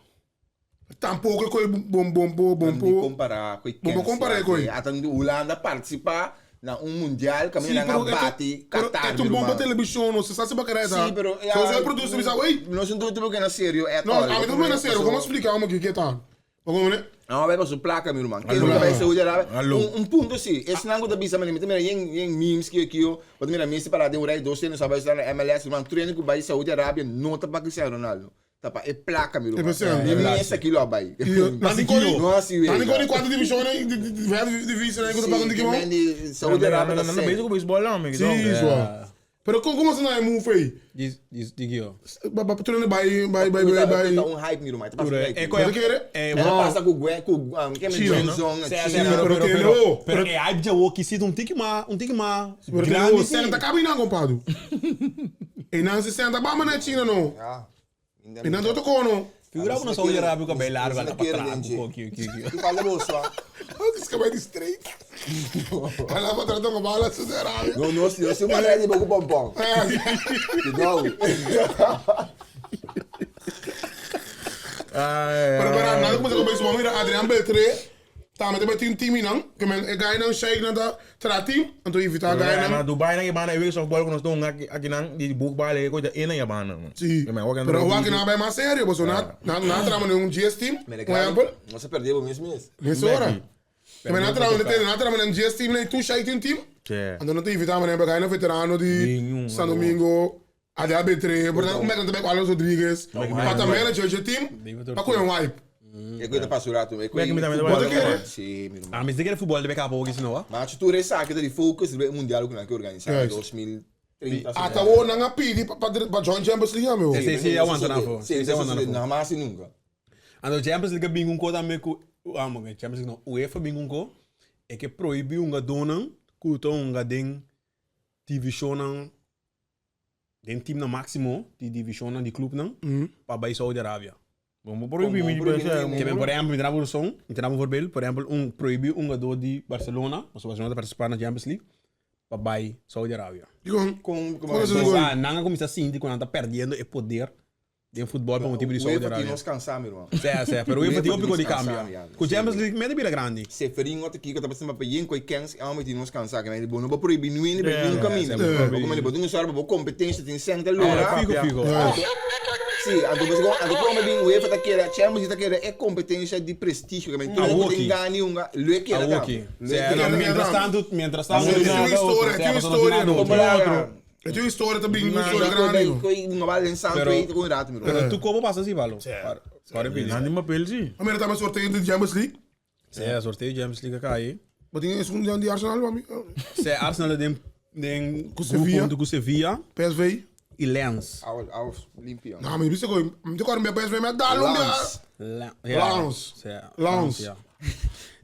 Tampoco coi bom bom bom bom Di bom. comparar com Bom, vou comparar com ele. Até Holanda participar na um mundial, Sim, caminho na pero bate Qatar. É um bom para televisão, não se sabe se vai querer, tá? Sim, pero So, você produz, você sabe, ei. Nós não estamos que na sério, é Não, a mim não é sério, como explicar uma que que tá? Como né? Não, vai passar placa, meu irmão. Quem Alô. nunca vai ser Saudi Arábia? Alô. Um ponto sim. Esse não da bisa, mas também em em memes que aqui, ó. Mas também memes para de um rei dois não sabe estar na MLS, irmão. Treino que vai Saudi Arábia não tá para Cristiano Ronaldo. Tá para é placa, meu irmão. É pra ser. Nem esse aqui lá vai. Não tem Não assim, Não tem quatro divisões, de divisões, que tá pagando de mão. Saudi Arábia tá Não, não, bezig com beisebol não, amigo. Sim, só. Pero como como você não é move aí? Di di di gio. Ba treino vai vai vai vai vai. Tá um hype, meu irmão. Tá passando hype. É Você quer? É, Ela passa com o Gwen, com o quem é China. Johnson, Sim, sim, China. pero, Pero pero, tem pero, o- pero é hype de o que se um tique ma, um tique ma. Pero tem Grande o senta cabe não, compadre. E não se senta, ba na China não. Ah, E não tô tocando. Figura na Saudi Arábia com bem largo, Não tá para quero, trás, gente. um pouquinho, aqui, aqui. Que fala bolsa. Que vai de straight. Ela vai tratar com bala Saudi Arábia. Não, não, se eu sou uma de boco pompom. Cuidado. Pero para nada como se começou, mira Adrián Beltré. Tá, mas também tem um time não, que men e guy não shake não tá tra team, então evitar guy Na não. Dubai na ibana week softball com nós estamos aqui aqui não de boekbal é coisa ena yabana. Sim. Pero o aqui não é mais sério, você na na na trama um GS team, um exemplo, Você perdeu o mesmo mês. nessa hora. Mas na trama na trama um GS team, nem tu shake team. Sim. Então não tem evitar, mas guy não veterano de Nenhum, San Domingo. Adrián Beltré, portanto, um também com Alonso Rodrigues, para manager de team, para com um hype. É coisa para surato, é Como é que me dá- me dá- Bota querer. Sim, meu irmão. Ah, mas tem que futebol de cabo aqui senão, ó. Mas tu reza que de focus do mundial que nós organizamos Juist. 2030. Até o não pedi para join Champions League, meu. Sim, sim, aguanta na fo. Sim, Sim, aguanta na fo. Não, mas assim nunca. Ando Champions League bingung ko também ku ah, mo Champions League no UEFA bingung ko é que proíbe um gadona ku to um gadeng TV show não Den teamnan máximo di divisionnan di clubnan pa bai Saudi Arabia. Bo bo prohibí mi di bai sa. Ke men por ehempel mi ta daba un rason, mi ta daba un voorbeeld, por ehempel un prohibí un hungador di Barcelona, pasobra Barcelona ta participá na Champions League, pa bai Saudi Arabia. Dikon? Kon Kon esei ta Pasobra nan a kuminsá sinti ku nan ta perdiendo e poder den futbol pa motibu di Saudi UEFA tin Arabia. nos kansá mi ruman. Sea, sea, pero UEFA tin hopi ku di kambia. Ku Champions League mete bira grandi. Seferin ota kiko ta pasando pa yen koi kens e homber tin nos kansá ke men bo no bo prohibi nuende pa niun kaminda bo komo bo tin un sòrg pa bo kompetensia tin sèn ta lora. Figo figo. Si anto bo anto ku bin UEFA ta keda Champions League ta keda e kompetensia di prestigio ke men tur ku tin gana hunga lo e keda tambe. Lo e keda. Mientras tanto mientras tanto. Tin un historia tin un historia no. E tin un historia ta bin un historia grandi no. Koi no bal den santo ei ta kon rato mi ruman. Pero tu kobo pasa si balo. Para pidi. Nan tin papel si. A mira tambe sorteo di Champions League. Sí, sorteo Champions League acá ahí. Bo tin esun di Arsenal mami. Sí, Arsenal den den Ku Sevilla. Ku Sevilla PSV. y Lens. Aw aw limpio. No, mi bisa ko mi te kor mi PSV mi a dal un dia. Lens. Lens.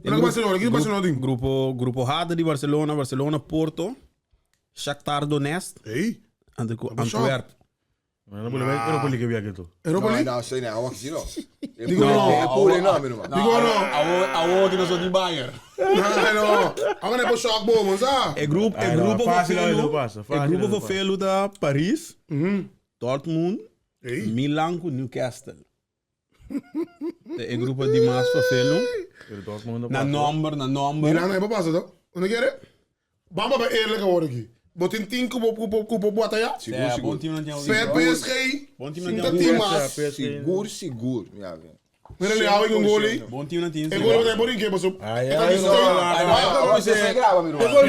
Pero Barcelona, ki Barcelona tin? Grupo grupo H di Barcelona, Barcelona, Porto, Shakhtar Donetsk Hey. anto ku Antwerp. No pone bai Europa League biaha to. Europa League? No, no, no, awor si no. Digo no. E pure no, mi ruman. Digo no. Awor awor ki nos di Bayern. No, no. Awor ne por shock bo, mon sa. E grupo e Ay, no, grupo fácil vervelu, no pasa, e fácil grupo no pasa. vervelu ta Paris, Dortmund, Hey. Milan ku Newcastle. E grupo di mas vervelu. Pero Dortmund no Na pasa. nomber, na nomber. Milan no pasa to. Unda kere? Bamba ba eerlijk awor aki. Bo tin team ku bo ku bo ku bo bataya? Sigur, Ja, sigur. bon team nan tin Pe PSG. Bon team nan Sinta tin team Ja, mas. PSG. Sigur, sigur. Ja, ja. Mira Leao in gol ei. Bon team nan tin. E gol bo por inke paso. Ai, E ta ai, di no, steun. no, Ai, no, ai, Awor se graba, mi ruman. Bro,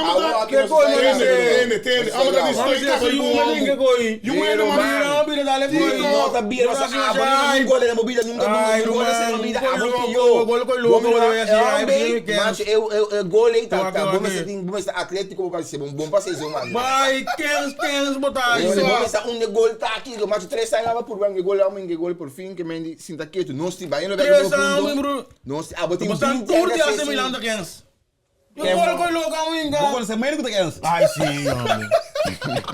amo Ke gol no Tende, dice? tende, tende. Amo ta di steun kaba di gol. Yung ene man. No ta bira sa abo ni nunca gol na mobila nunca nunca gol na mobila abo ki yo. Gol ko loco Bom, debe así, eh, ay, bem, que- Macho, eu eu eu gol aí tá Wak, tá. wak, Bom mas tem bom mas Atlético para ser bom bom para ser mano. Vai, Kens, Kens, botar Eu isso. bom mas um de gol tá aqui, macho três sai lá por bem gol lá um de gol por fim que men sinta quieto. Não se vai no Três anos, bro. Não se abo tem Você 20 curte anos, AC Milan da Kens. Eu Ken- gol ko loco ainda. Bo kono se menos ku ta Kens. Ai, sim, homem.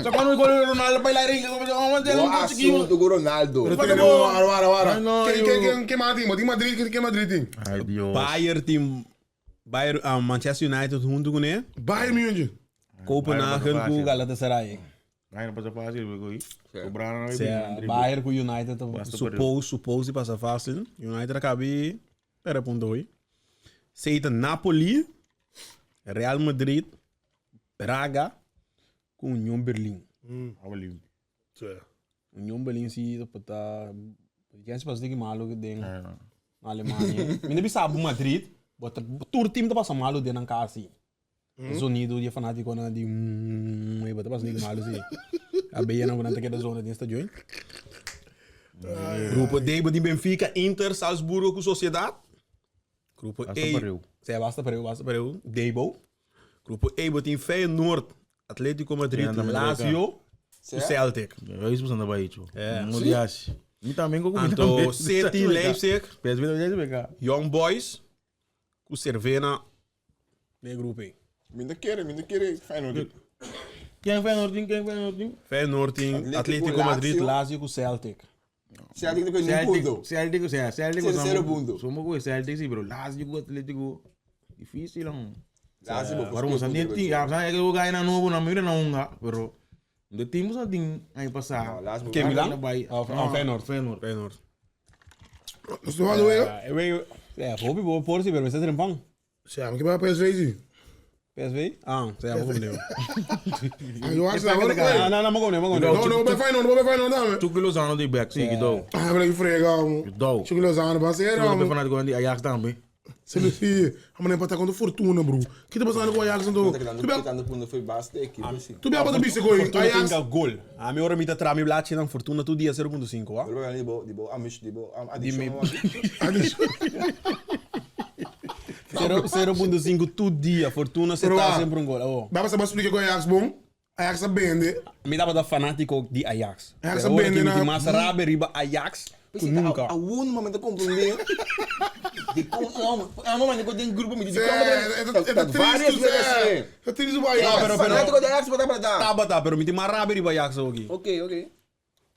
Só quando o gol do Ronaldo para ir lá, como O não conseguimos. assunto com Ronaldo. Pero tende, wara, wara, wara. Ai, no, Quem, eu- quem, quem, quem Madrid? Madrid, Madrid, quem Madrid tem? Ai, Deus. Bayern team Bayern ah, Manchester United junto com né? Bayern Munich. Copenhagen Bayern ku Galatasaray. Ai, não passa fácil, porque cobraram aí. Se Bayern ku United Basta suppose suppose passa fácil. United acabe pera ponto hoy. Seita Napoli, Real Madrid, Braga ku Union Berlin. Union Berlin si tá quem se passa de malo den na Alemanha. Mi não sabe Madrid, bota tur team tá passando malo den na casa. Sonido de fanático na de hum, e bota passando malo assim. A Bahia não vai ter zona dentro estádio. Grupo D, de Benfica, Inter, Salzburgo com Sociedad. Grupo Basta E. para eu. Sim, basta para eu, basta para eu. Debo. Grupo E, botin Feyenoord, Atlético Madrid, Sim, também Lazio, o Celtic. Eu isso você vai tio. É. Não dias. Mi também com Anto City, Leipzig, PSV também vai cá. Young Boys, com Cervena, ne grupo E. Me não quer, me não quer Feyenoord. Quem foi no time? Quem foi no time? Feyenoord, tem Atlético, Atlético Madrid, Lazio. Lazio com Celtic. Celtic com nenhum ponto. Celtic, Celtic, Celtic. Terceiro ponto. Somos com Celtic, sim, bro. Lazio com Atlético. Difícil, não. Lazio, bom, Agora você tem time, sabe que eu ganho na novo, na mira na unga, pero de time você tem aí passar. Não, Lazio, Que Milan? Vai. Ah, ah, Feyenoord. Feyenoord. Feyenoord. Nós estamos falando, eh? Ah, eu eu é, vou vou por si, pero me está trempando. Sim, que vai PSV sim. PSV? Ah, sei, vou comer. Ah, eu acho que agora. Ah, não, não, vou comer, vou comer. Não, não, vai Feyenoord, vai Feyenoord, dame. Chucky Lozano de back, sim, que dou. Ah, mas que frega, amo. Dou. Chucky Lozano, vai ser, Eu amo. fanático de Ajax também. Se ele se, a mulher pode estar contra Fortuna, bro. Que tá passando com o Ajax, então? Tu bem, Quitando ponto foi basta equipe, assim. tu bem bota bicho com Fortuna tem Ajax. gol. A minha hora me tá trami blachi na Fortuna tu dia 0.5, ah. Pero de bo, de bo, amish, de bo, mi- addition. 0.5 tu dia, Fortuna se Pero, tá ah, sempre um gol. Oh. Dá pra saber explicar com o Ajax bom? Ajax bende. Mi tabata fanático di Ajax. Ajax Pero ora bende que mi na- tin mas rabia riba Ajax. Ku nunka. A un momento comprende. Di con un momento cu den grupo mi di con Ta varias veces. Ta tristo pa Ajax. Pero fanático di Ajax bota bota. Tabata, pero mi tin mas rabia riba Ajax oki. Ok, ok.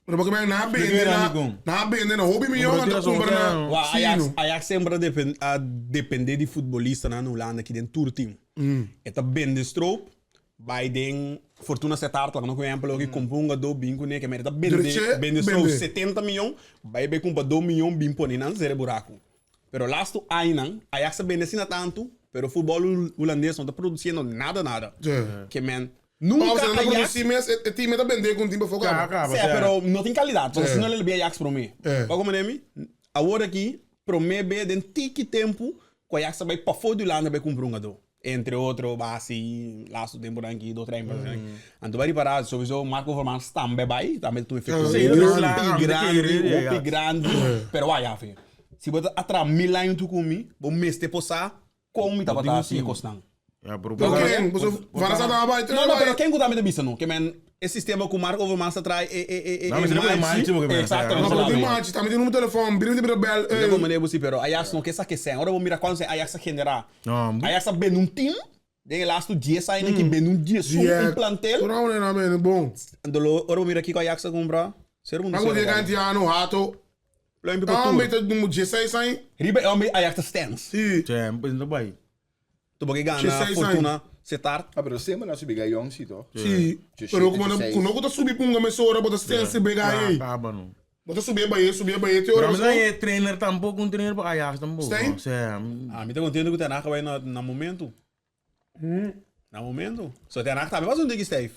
Pero porque men na bende na na bende na hopi miljoen Pero ta compra na. Wa Ajax Ajax semper a depen a depende di futbolistanan na Hulanda ki den tur team. E ta bende stroop Bai den Fortuna Sittard, laga nos ku ehempel oki, kumpra un gadó bin kuné, ke mester ta bende, Dreche, bende sou bende. 70 mion, bai bai kumpra do mion bin pone nan sere buraku. Pero lastu ainan, Ajax a bende asina tantu, pero futbòl hulandes no ta produsiendo nada nada. Ja. Ke men, Oh, nunka se nan ta Ajax, produsí mes, e team e ta bende ku un team pafó Ka kaba. kaba, sea, sea. pero no tin kalidat, pasobra Ja. si no lo bia Ajax promé. Ja. Bo komprende mi? Awor aki, promé be den tiki tempu ku Ajax a bai pafó di Hulanda bai kumpra un gadó. Entre otro basi laatste temponan aki dos tres temporanan aki. Anto bai ripara sowiso Marco Overmars tambe bai tambe ta tuma efecto hopi grandi hopi grandi pero wak yafe si bo ta a traha mil aña huntu ku mi bo mester por sa kon mi tabata hasi e kosnan. Pero ken? Pasobra Van der Sar tabata bai No no pero ken ku tambe ta bisa no ke men e sistema ku Marco Overmars ta traha e e e e machi exactamente No pero tin machi tambe tin numero telefon bira bira bel. Mi ta comprende bo si pero Ajax no ke sa ke sen ora bo mira kuantu Ajax a genera Ajax a bende un team den e lastu dies aña ki bende un diesun un plantel. Tur awe na bende bon. Anto lo ora bo mira kiko Ajax a kumpra ser mundo Nan ser. ku Gantiano Hato. Pluimpie pa tur. Tambe ta un 16 aña. Riba e homber Ajax ta stens. Si. Che, no bai. Tu bo ke gana Fortuna Sittard. Ah pero semper nan subi gayon si toch? Si. Pero ku no ku ta subi punga mesora bo ta stens si bega ei. Kaba no. Bo ta subi e baye, subi e baye te ora. Pero mi no e trainer tampoco, un trainer pa Ajax tampoco. Stijn? Sea. Ah, mi ta contento cu Ten Hag a bay na momento. Na momento. So Ten Hag tambe was un diki stijf.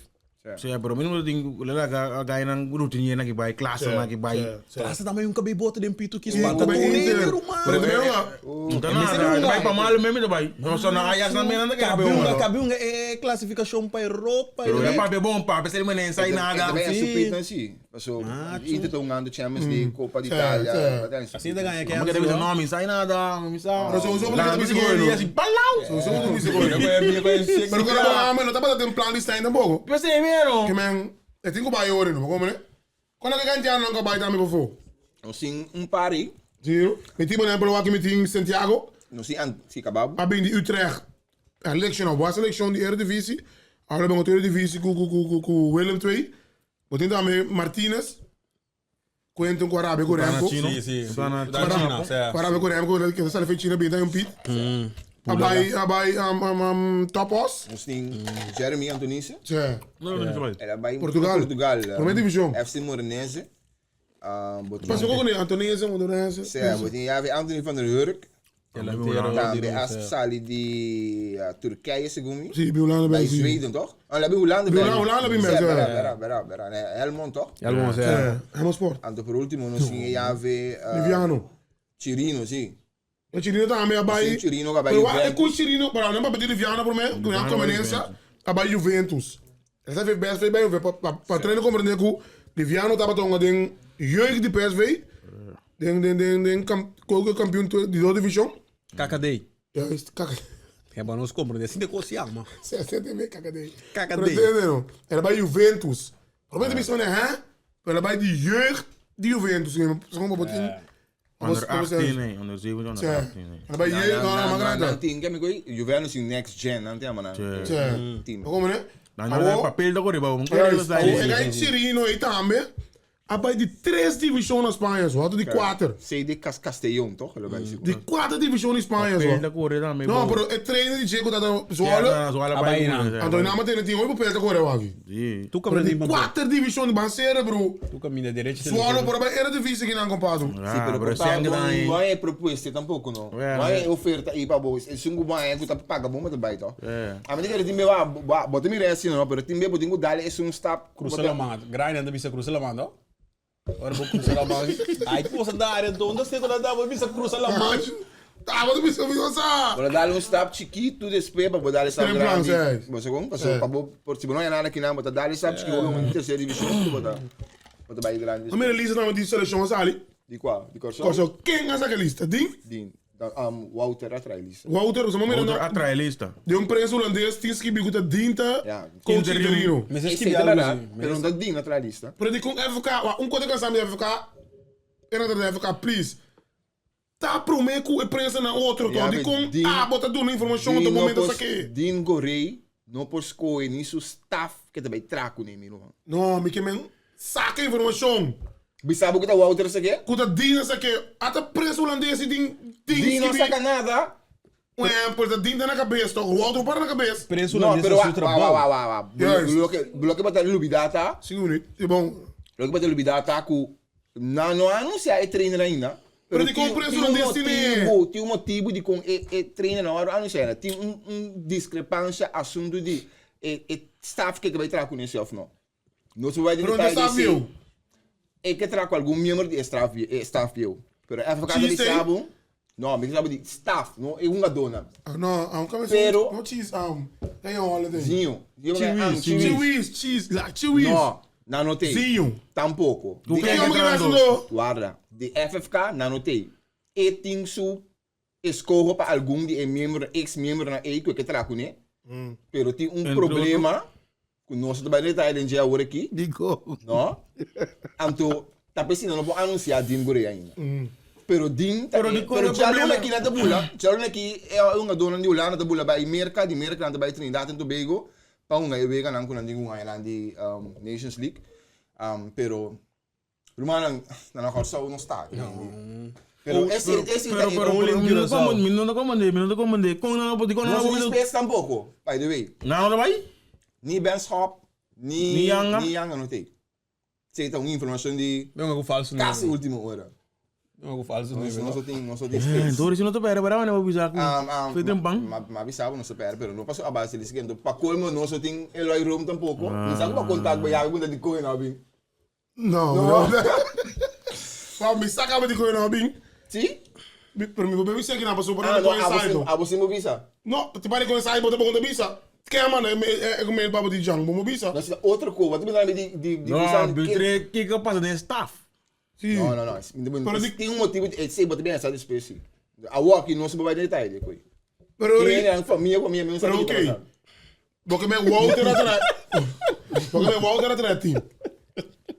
Sea, pero mi no tin le laga a gainan routinier na ki bai, klasse na ki bai. Klasse tambe un kabei bota den pito ki Sí, spanta kabei tur Inter. hende, ruman. Pero tambe un No ta nada, ta bai pa malo mesmo ta bai. No so na Ajax na mena ta kere Kabe un. un, kabe un e clasificacion pa Europa. Pero e papia bon, papia seri menen sai nada. E ta bai supit nan si. Paso Inter ta hungando Champions League, Copa di Italia. Asina ta gaña Amo kere bisa no, mi sai nada, mi sa. Pero sowieso La bo mi bisa goy goy, no. así palau. Sowieso bo bisa goy. Pero ku no ame no tabata den plan di Stijn tampoco. Pero se mero. Ke men e tin ku bai ori no, bo komprende? Kono ke kantiano nan ka bai tambe pafó? Nos tin un par ei. Si, mi tin por ehempel wak mi tin Santiago. Nos tin Ant, si Kababu. A bin di Utrecht. A lecciona bo a seleccion di Eredivisie. Ahora ben otro Eredivisie ku ku ku ku Willem II. Bo tin tambe Martinez. Quentin ku Arabia ku Remco. Si, si. Ku Arabia ku Remco ke ta sali for China bin ta un pit. A bai a bai top os. Nos tin Jeremy Antonisse. Si. El a bai Portugal. Portugal. Prome division. FC Morenense. Bo tin Pasa ku Antonisse, Morenense. Si, bo tin yavi Anthony van der Hurk. Tambe a sali di Turkije segun mi. Si, bi Hulanda Bij Zweden toch? Oh, la bi Hulanda bij. Hulanda bi mensen. Bera, bera, bera, bera. Helmond toch? Helmond, ja. Helmond Sport. Anto por ultimo nos tin e llave Liviano. Chirino, si. E Chirino tambe a bai. Chirino a bai Pero wak e ku Chirino, pero nan papia di Liviano prome, ku nan conveniencia, a bai Juventus. E sa fe PSV bai Juve, pa pa trainer comprende ku Liviano tabata hunga den jeugd di PSV, den den den den kam koke kampioen di dos division. KKD. Juist, KKD. Ja, maar nos comprende. Así de cos llama. Se se KKD. KKD. Pero entende no? Era bij Juventus. Probeer te bisa hè? Pero bij die jeugd di Juventus. Como botin. Onder 18, nee. Onder 17, onder 18, nee. Era bij jeugd, no, no, maar Nan tin, kemi koi, Juventus in next gen, nan tin ama nan. Team. Como né? Dan nou papel da corre, bom. Juist, e gai Chirino aí tambe. A bij die tres division na Spanje, zo. Had die quater. CD Castellón, toch? Die quater division in Spanje, zo. Papel da corre tambe. No, pero e trainer di Dzeko tata Zwolle. Zwolle bai. Anto nama tene tin hopi papel ta corre waki. Si. Tu caminda Di quater division ban sere, bro. Tu caminda derecho. Zwolle por bij Eredivisie kinan kompado. Si, pero pero sende dan no hay propuesta tampoco, no. No hay oferta aí pa bo. E sungu ban é ku ta paga bom ta bai, toch? A mim que timbe wa, bota mi resi no, pero timbe bo tingu dale es un stap. Cruza la mano. Grind anda bisa cruza la mano. Ora bo cruza la mano. Ai cosa dare, donde se la da, bo bisa cruza la mano. Ah, bo bisa bisa sa. Bora dale un stap chiquito después pa bo dale stap grande. Bo se com, paso pa bo por si bo no hay nada que não, bota dale stap chiquito bo in terceira divisão, tu bota. Bota bai grande. A minha lista na di seleção sali. Di qua, di Corso. Corso, quem asa que lista? Din? Din. Wouter a lista. Wouter, você manda Wouter a lista. De um prensa holandês tinha que bicuta dinta coach interino. Mas esse que que Pero não dá din a lista. Pero di com FK, um coisa que sabe FK. E nan ta den FK, please. Ta prome ku e prensa na otro to. Ya, Dikon Dean- abo ta duna informashon Dean to no momento por, sa ke? Dean Gorey no por skohe ni su staff ke ta bai traha kuné, mi ruman. No, mi ke men saka informashon. Bisa bo ku ta Wouter sa ke? Ku ta Dean a sa ke. Ata prensa hulandes i Dean, Dean Dean no skibi. saka nada. Un ehempel ta Dean ta na kabes to. Wouter para na kabes. Prensa No, hulandes pero ta su wa, wa, trabou. wa, wa, wa. Juist. Loke, loke bo ta lubida ta, Sinku minuut. E bon. loke bo ta lubida ta ku Nan no a anuncia e trainer ainda. Pero di con preso nan destine? Tin un motibu di con e trainer no a anuncia ainda. Tin un discrepancia asunto di e staff ke bay traha cune si of no. Nos por bay den Pero detaye unda di staff si bieu? E ke traha cu algun miembro di e staff bieu. Pero FK ta bisa bo, no, mi ta bisa bo di staff, no e hungadornan. No, aunke mi Pero. No cheese, den e holiday. Zinho. Chiwis, chiwis, cheese, la chiwis. No, nan no tei. Zinho. Tampoco. Ku Di ken Ki ke homber trando? haciendo? Warda. Di FFK nan no tei. E tin su escoho pa algun di e miembro, ex miembronan ei ku e ke traha kuné. Pero tin un Entre problema ku nos no ta bai detaye den dje awor aki. Diko. No. Anto ta p'esei nan no por anunsiá Dean Goree ainda. Pero Dean ta Pero e, dikon pero e djaluna problema? aki nan ta bula, djaluna aki e hungadónan di Hulanda ta bula bai Merka, di Merka nan ta bai Trinidad en Tobago pa hunga e weganan ku nan tin ku hunga nan di Nations League. Pero Rumannan, na na Kòrsou no sta. Pero ese, ese Pero, ta pero, Only pero, in mi no Curaçao. mi no ta komandé, mi no ta komandé. Kon nan no por, di kon nan No no se por. spes tampoko, by the way. Nan no ta bai? Ni Benschop, ni, Ni Yanga. ni Yanga no te. Esei ta un informashon di Venga ku falso kasi nueve. ultimo ora. Venga ku falso Nos, nueve. nos no tin, nos no tin spes. Dori si no ta pera, pero bo bisa ku. Fue den pan. Ma, ma bisa bo no sa pera, pero no paso a base di siguiente. Pa colmo nos no tin Eloy Room tampoco. Mi sa ku pa contact bo yabi ku ta di koe no bin. No, no. Wou, mi sa kaba di koe no bin. Si? Pero mi por bisa kina paso Ah, por no, no abo ensayo. sin, abo sin bo bisa. No, te pare con ensayo, bo te pongo bisa. Ke man, e e mail babo di jang, bo mo bisa. No, si otro ko, wat mi di di di No, bisa. bitre kiko pasa den staff. Si. No, no, no. Pero di- Tin un motivo, eh, si, bo te bem sa despues si. Awo aki no se bo bai detalle de koi. Pero Tin hende famia ku mi, mi no sa Pero kiko ta oké. pasa. Porque me Wouter atrás. Porque me Wouter atrás team.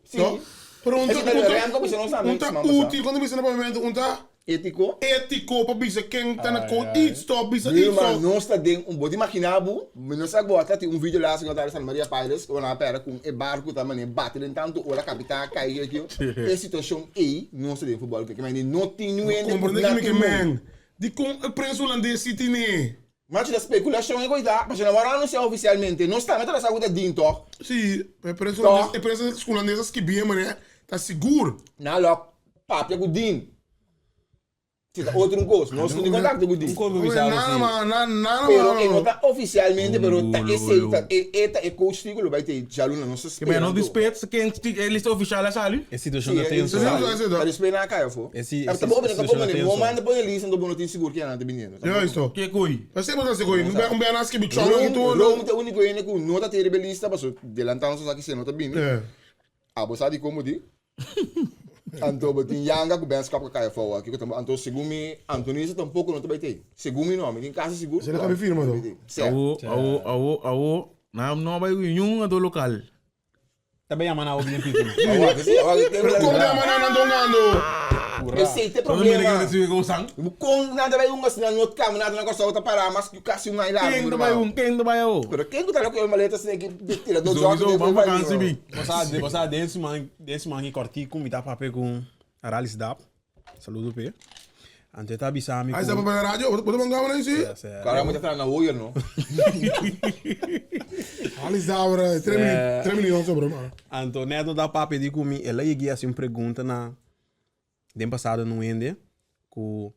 Si. No? Pero un Ese ta ta Remco bisa no sabe un ta niks, man, basa. útil quando bisa na momento un ta Ético. ético pa bisa ken ta na ko iets to bisa Nee, iets maar to. nos ta den un bot imagina bo, mi no sa bo ata tin un video laatst ku ta San Maria Pirates, ku nan a pera ku e barco ta mane bate den tanto ola capitán a kai aki. E situacion ei nos ta den futbol ke men no tin nu hende ku Comprende que mi na ke tin men. Di kon e prensa holandês si tine. Macho ta speculacion e koita, pasobra nan wou anuncia oficialmente. Nos tambe ta sa ku ta din toch? Si, e prensa Toch? holandês, e prensa holandês a skibie mané, ta sigur. Nan lo papia ku din. Si ta otro un kos, nos no tin contacto ku din. Un kos bo Oye, bisa nada si. ma, na, nada Pero ma. e no ta oficialmente, pero ta Ulu, esei, ulu. ta e, e ta e coach ti ku lo bai te djaluna, nos ta Que men no spera anto. dispet, ken e lista oficial a sali. E situacion Sí, ta e tenso. Sí, sali. sí, sí. Ta después na kaya fo. E si- Ta e si- tampoco e tampoco situacion ta ne, mo tenso. manda pone lista, anto bo no tin sigur ken nan ta biniendo. Ja, is toch. Ke koi? Maar zeg maar dat ze goeie. Un bijna skibi chong Rome, en toe. Rome ta unico hende ku no ta tere be lista, paso delantano so sa ki se no ta bini. Ja. Abo sa di como di. Anto bo tin yanga ku benskap ka kaya fo aki, ku tambo anto segun mi Antonisa tampoco no ta bai tei. Segun mi no, mi tin casi sigur. Ze ka firma do. Se. Awo, awo, awo, awo. Na no bai nyun ado lokal. Também a mana obin pito. Awo, si, awo, Pero kom de man aan dongando. Esse te Todo mundo problema. que se go sang. Kon nada bai un asina not kam nada na kosa ta para mas que casi un aila. Ken bai un, ken bai awo. Pero ken ku ta lo maleta sine ki tira do Sowieso, ban vakantie bi. Bosa, bosa desse man, desse man ki korti ku mi ta pape ku Aralis Dap. Saludo pe. Ante ta bisa mi Hij staat op de radio. Wat wat gaan we nou zien? Cara moet tra na hoyer no. Alice Dauer, 3 miljoen, 3 miljoen sobre man. Anto neto da pape di ku mi ela yegi assim pergunta na den passado no ende ku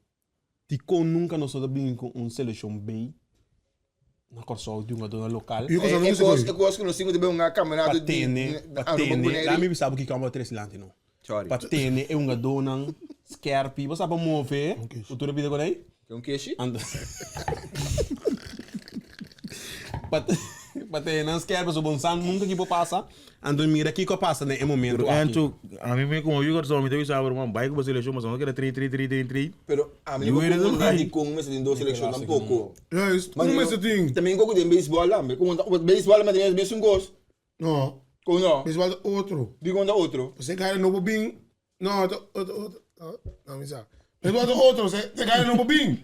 Tico nunca nos da bin com um seleção B na Corsol de uma dona local. E É eu cos é cos que nós temos de um campeonato de Patene, patene. Lá me sabe que calma três lante não. Sorry. Patene é uma dona skerpi, você sabe mover. O tu repite com aí? Um queixo? Ando. Patene não skerpi, so bom san nunca que passa. Ando mira que que passa né, é momento aqui. Anto, a mim me como eu só me teve saber man bike ba seleção mas não quero 3 3 3 3 3. Pero a mim You não eres como um nem com mas tem duas seleções tampouco. Juist, hoe is het ding? Também como tem beisebol lá, mas como beisebol mas tem mesmo um gosto. No, Como não? is wel de outro. Digo um outro. Você cara no bem. No, het het het. No, mi sa. Pero bo otro, se te gana no bobin.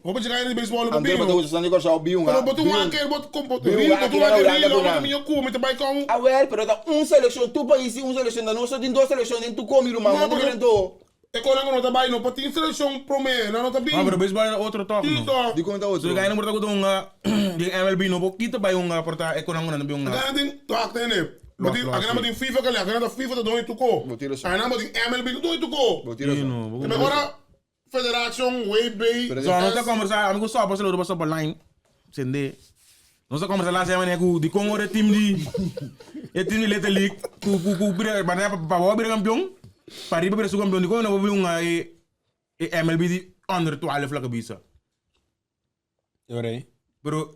Bo pa gana di baseball no André, bobin. bo ta usa di Kòrsou bi un Pero bo tu waker, bo kompo, Bi un bo tu aki na waker, Hulanda lo ku nan. mi ku mi te bai kon. Ah wel, pero ta un selekshon, tur pais tin un selekshon, ta nos tin dos selekshon den tur komi ruman, No, bo porque- ta E konan ku no ta bai no pa tin selekshon promé, nan no ta bin. No, pero baseball era otro tok, no. Tito. Di kon ta So otro? gana por ta ku unga den MLB no por kita bai unga por ta e konan ku nan bi unga. Gana tin wak tene. Bo tin Wak, akina bo wak, tin FIFA kali, akina ta FIFA ta doño tuko. Bo tin razon. Akina bo tin MLB ta doño tuko. Bo tin Sí, razon. no, bo Te mejora Federation, WB. Pero So nos ta conversa, ami ku sopa solo riba sopa line. Sende. Nos ta conversa la semana ku di kon ora e team di e team di Little League ku ku ku bira banda pa pa bira campeon, pa riba bira su campeon di kon no bo hunga e e MLB di under 12 la kabisa. Ora Pero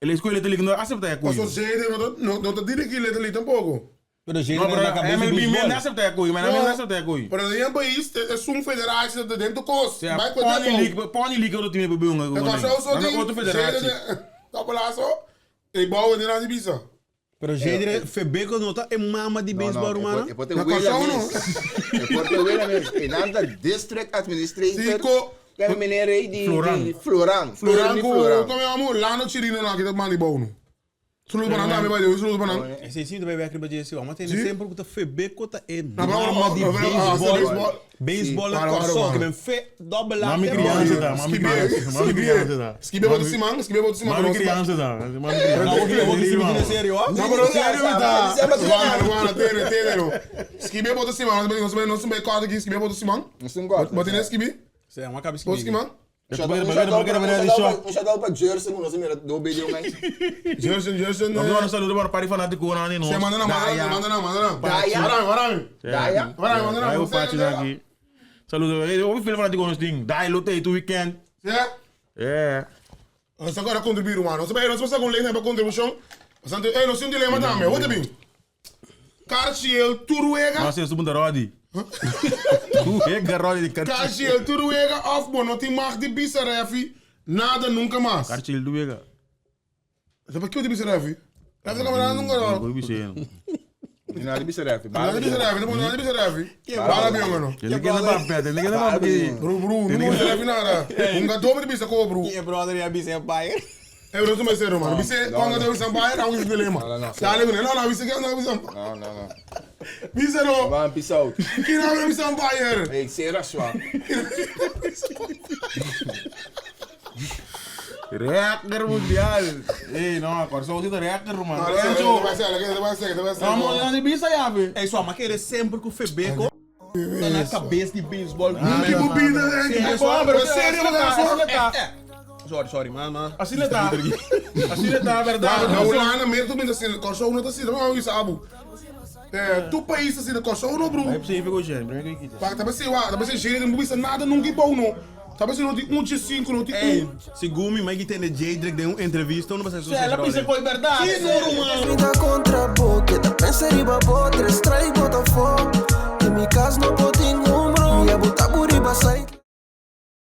el escuela Little League no acepta e Paso koe. Zede no ta no no ta dirigi Little League tampoco. Pero Zede No, na pero kabes di MLB men baseball. no acepta e koe, men no acepta e koe. Pero den país es un federatie dat dentro kos. Sea, Bai ku Pony tempo. League, Pony League otro team pe hunga E Kòrsou so Nan tin otro federatie. Zede Tapelazo. E bouwen den di bisa. Pero Zede Febeko no ta e mama di baseball rumana. E por te Na wela Kòrsou no. mes. E por te wela mes. E nan ta district administrator. Siko. Kaya meneer ei di Floran. di Floran. Floran Ernie ku Floran. kome amo Lano Chirino na kita mandi bouw no. Saludo pa nan tambe by the way, saludo pa nan. Ese sim também vai riba desse, mas tem Sim. sempre que tá Febeko ta e Na, mama di ah, baseball. baseball. Baseball na Para, para, Kòrsou, para. que men fe double A. Mami te criança bom. tá, mami Skibi, criança, mami criança tá. Skibi boto simang, skibi boto simang. Mami criança tá, mami criança. Não, vou vou que se me sério, ó. No, pero Sério, tá? Guarda, guarda, tene, tene, no. Skibi boto simang, nós nós nós bij kort aqui, skibi boto simang. Nós não gosta. Boto ne skibi? Sim, uma cabeça Boto simang. Um shout out pa Jerson, nós mira do BD um aí. Jerson, Jerson. Nós vamos saludo para pari fanático na ni no. Se manda na, manda na, manda na, manda na. Daya. Manda na, manda na. Daya. Manda na, manda na. Aí o pati aqui. Saludo, eu ouvi filho fanático nos ding. Dai lote tu weekend. Yeah. É. Nós agora contribuir, mano. Nós vai, nós vamos com lei para contribuição. Bastante, ei, nós temos um dilema também. Wat bem? Carciel Turuega. Nós temos um Rodi. Tu é Rodi de Cartier. Carciel Turuega of bo, não tem mais de bisa refi. Nada nunca mais. Cartier do Vega. Sabe que eu de bisa refi? Refi camarada nunca não. Vou bicho. Não, bisa refi. Nada de bisa refi, não nada de bisa refi. Bala bem, mano. Ele quer na papel, ele quer na papel. Bro, bro, não bisa refi nada. Nunca dobro de bisa ko, bro. Que brother ia bisa pai. É, bro, tu mais sério, mano. Bisa, quando eu bisa pai, há um dilema. Não, não, Dale, não, não, bisa que não bisa. Não, não, não. Bisa no. Man, peace out. Que não bisa pai. Ei, será sua. Reacker mundial. Ei, não, Corsou você reacker, mano. Vai ser, vai ser, vai ser. Vamos lá de bisa já, ve. É só, mas querer sempre que o Febeko tá na cabeça de baseball. Que bobina, né? Sim, Bom, pero sério, mano. É. Sorry, sorry, mano. Assim ele tá. Assim ele tá, verdade. Na Holanda mesmo, tu assim, Kosovo não tá assim, não é isso, abu. É, tu país assim, Kosovo não, bro. Vai pra você ver com o primeiro que Tá assim, tá assim, gente, não precisa nada, nunca bom, não. Tá assim, não tem um de cinco, não tem Ei, um. segundo me, mas que tem Jadrick deu uma entrevista, não vai ser Ela pensa com verdade. Sim, não, mano. Mi ta contra bo, que ta pensa riba bo, tres strike Botafogo. In mi cas no por tin un bro, mi a bota bo riba site.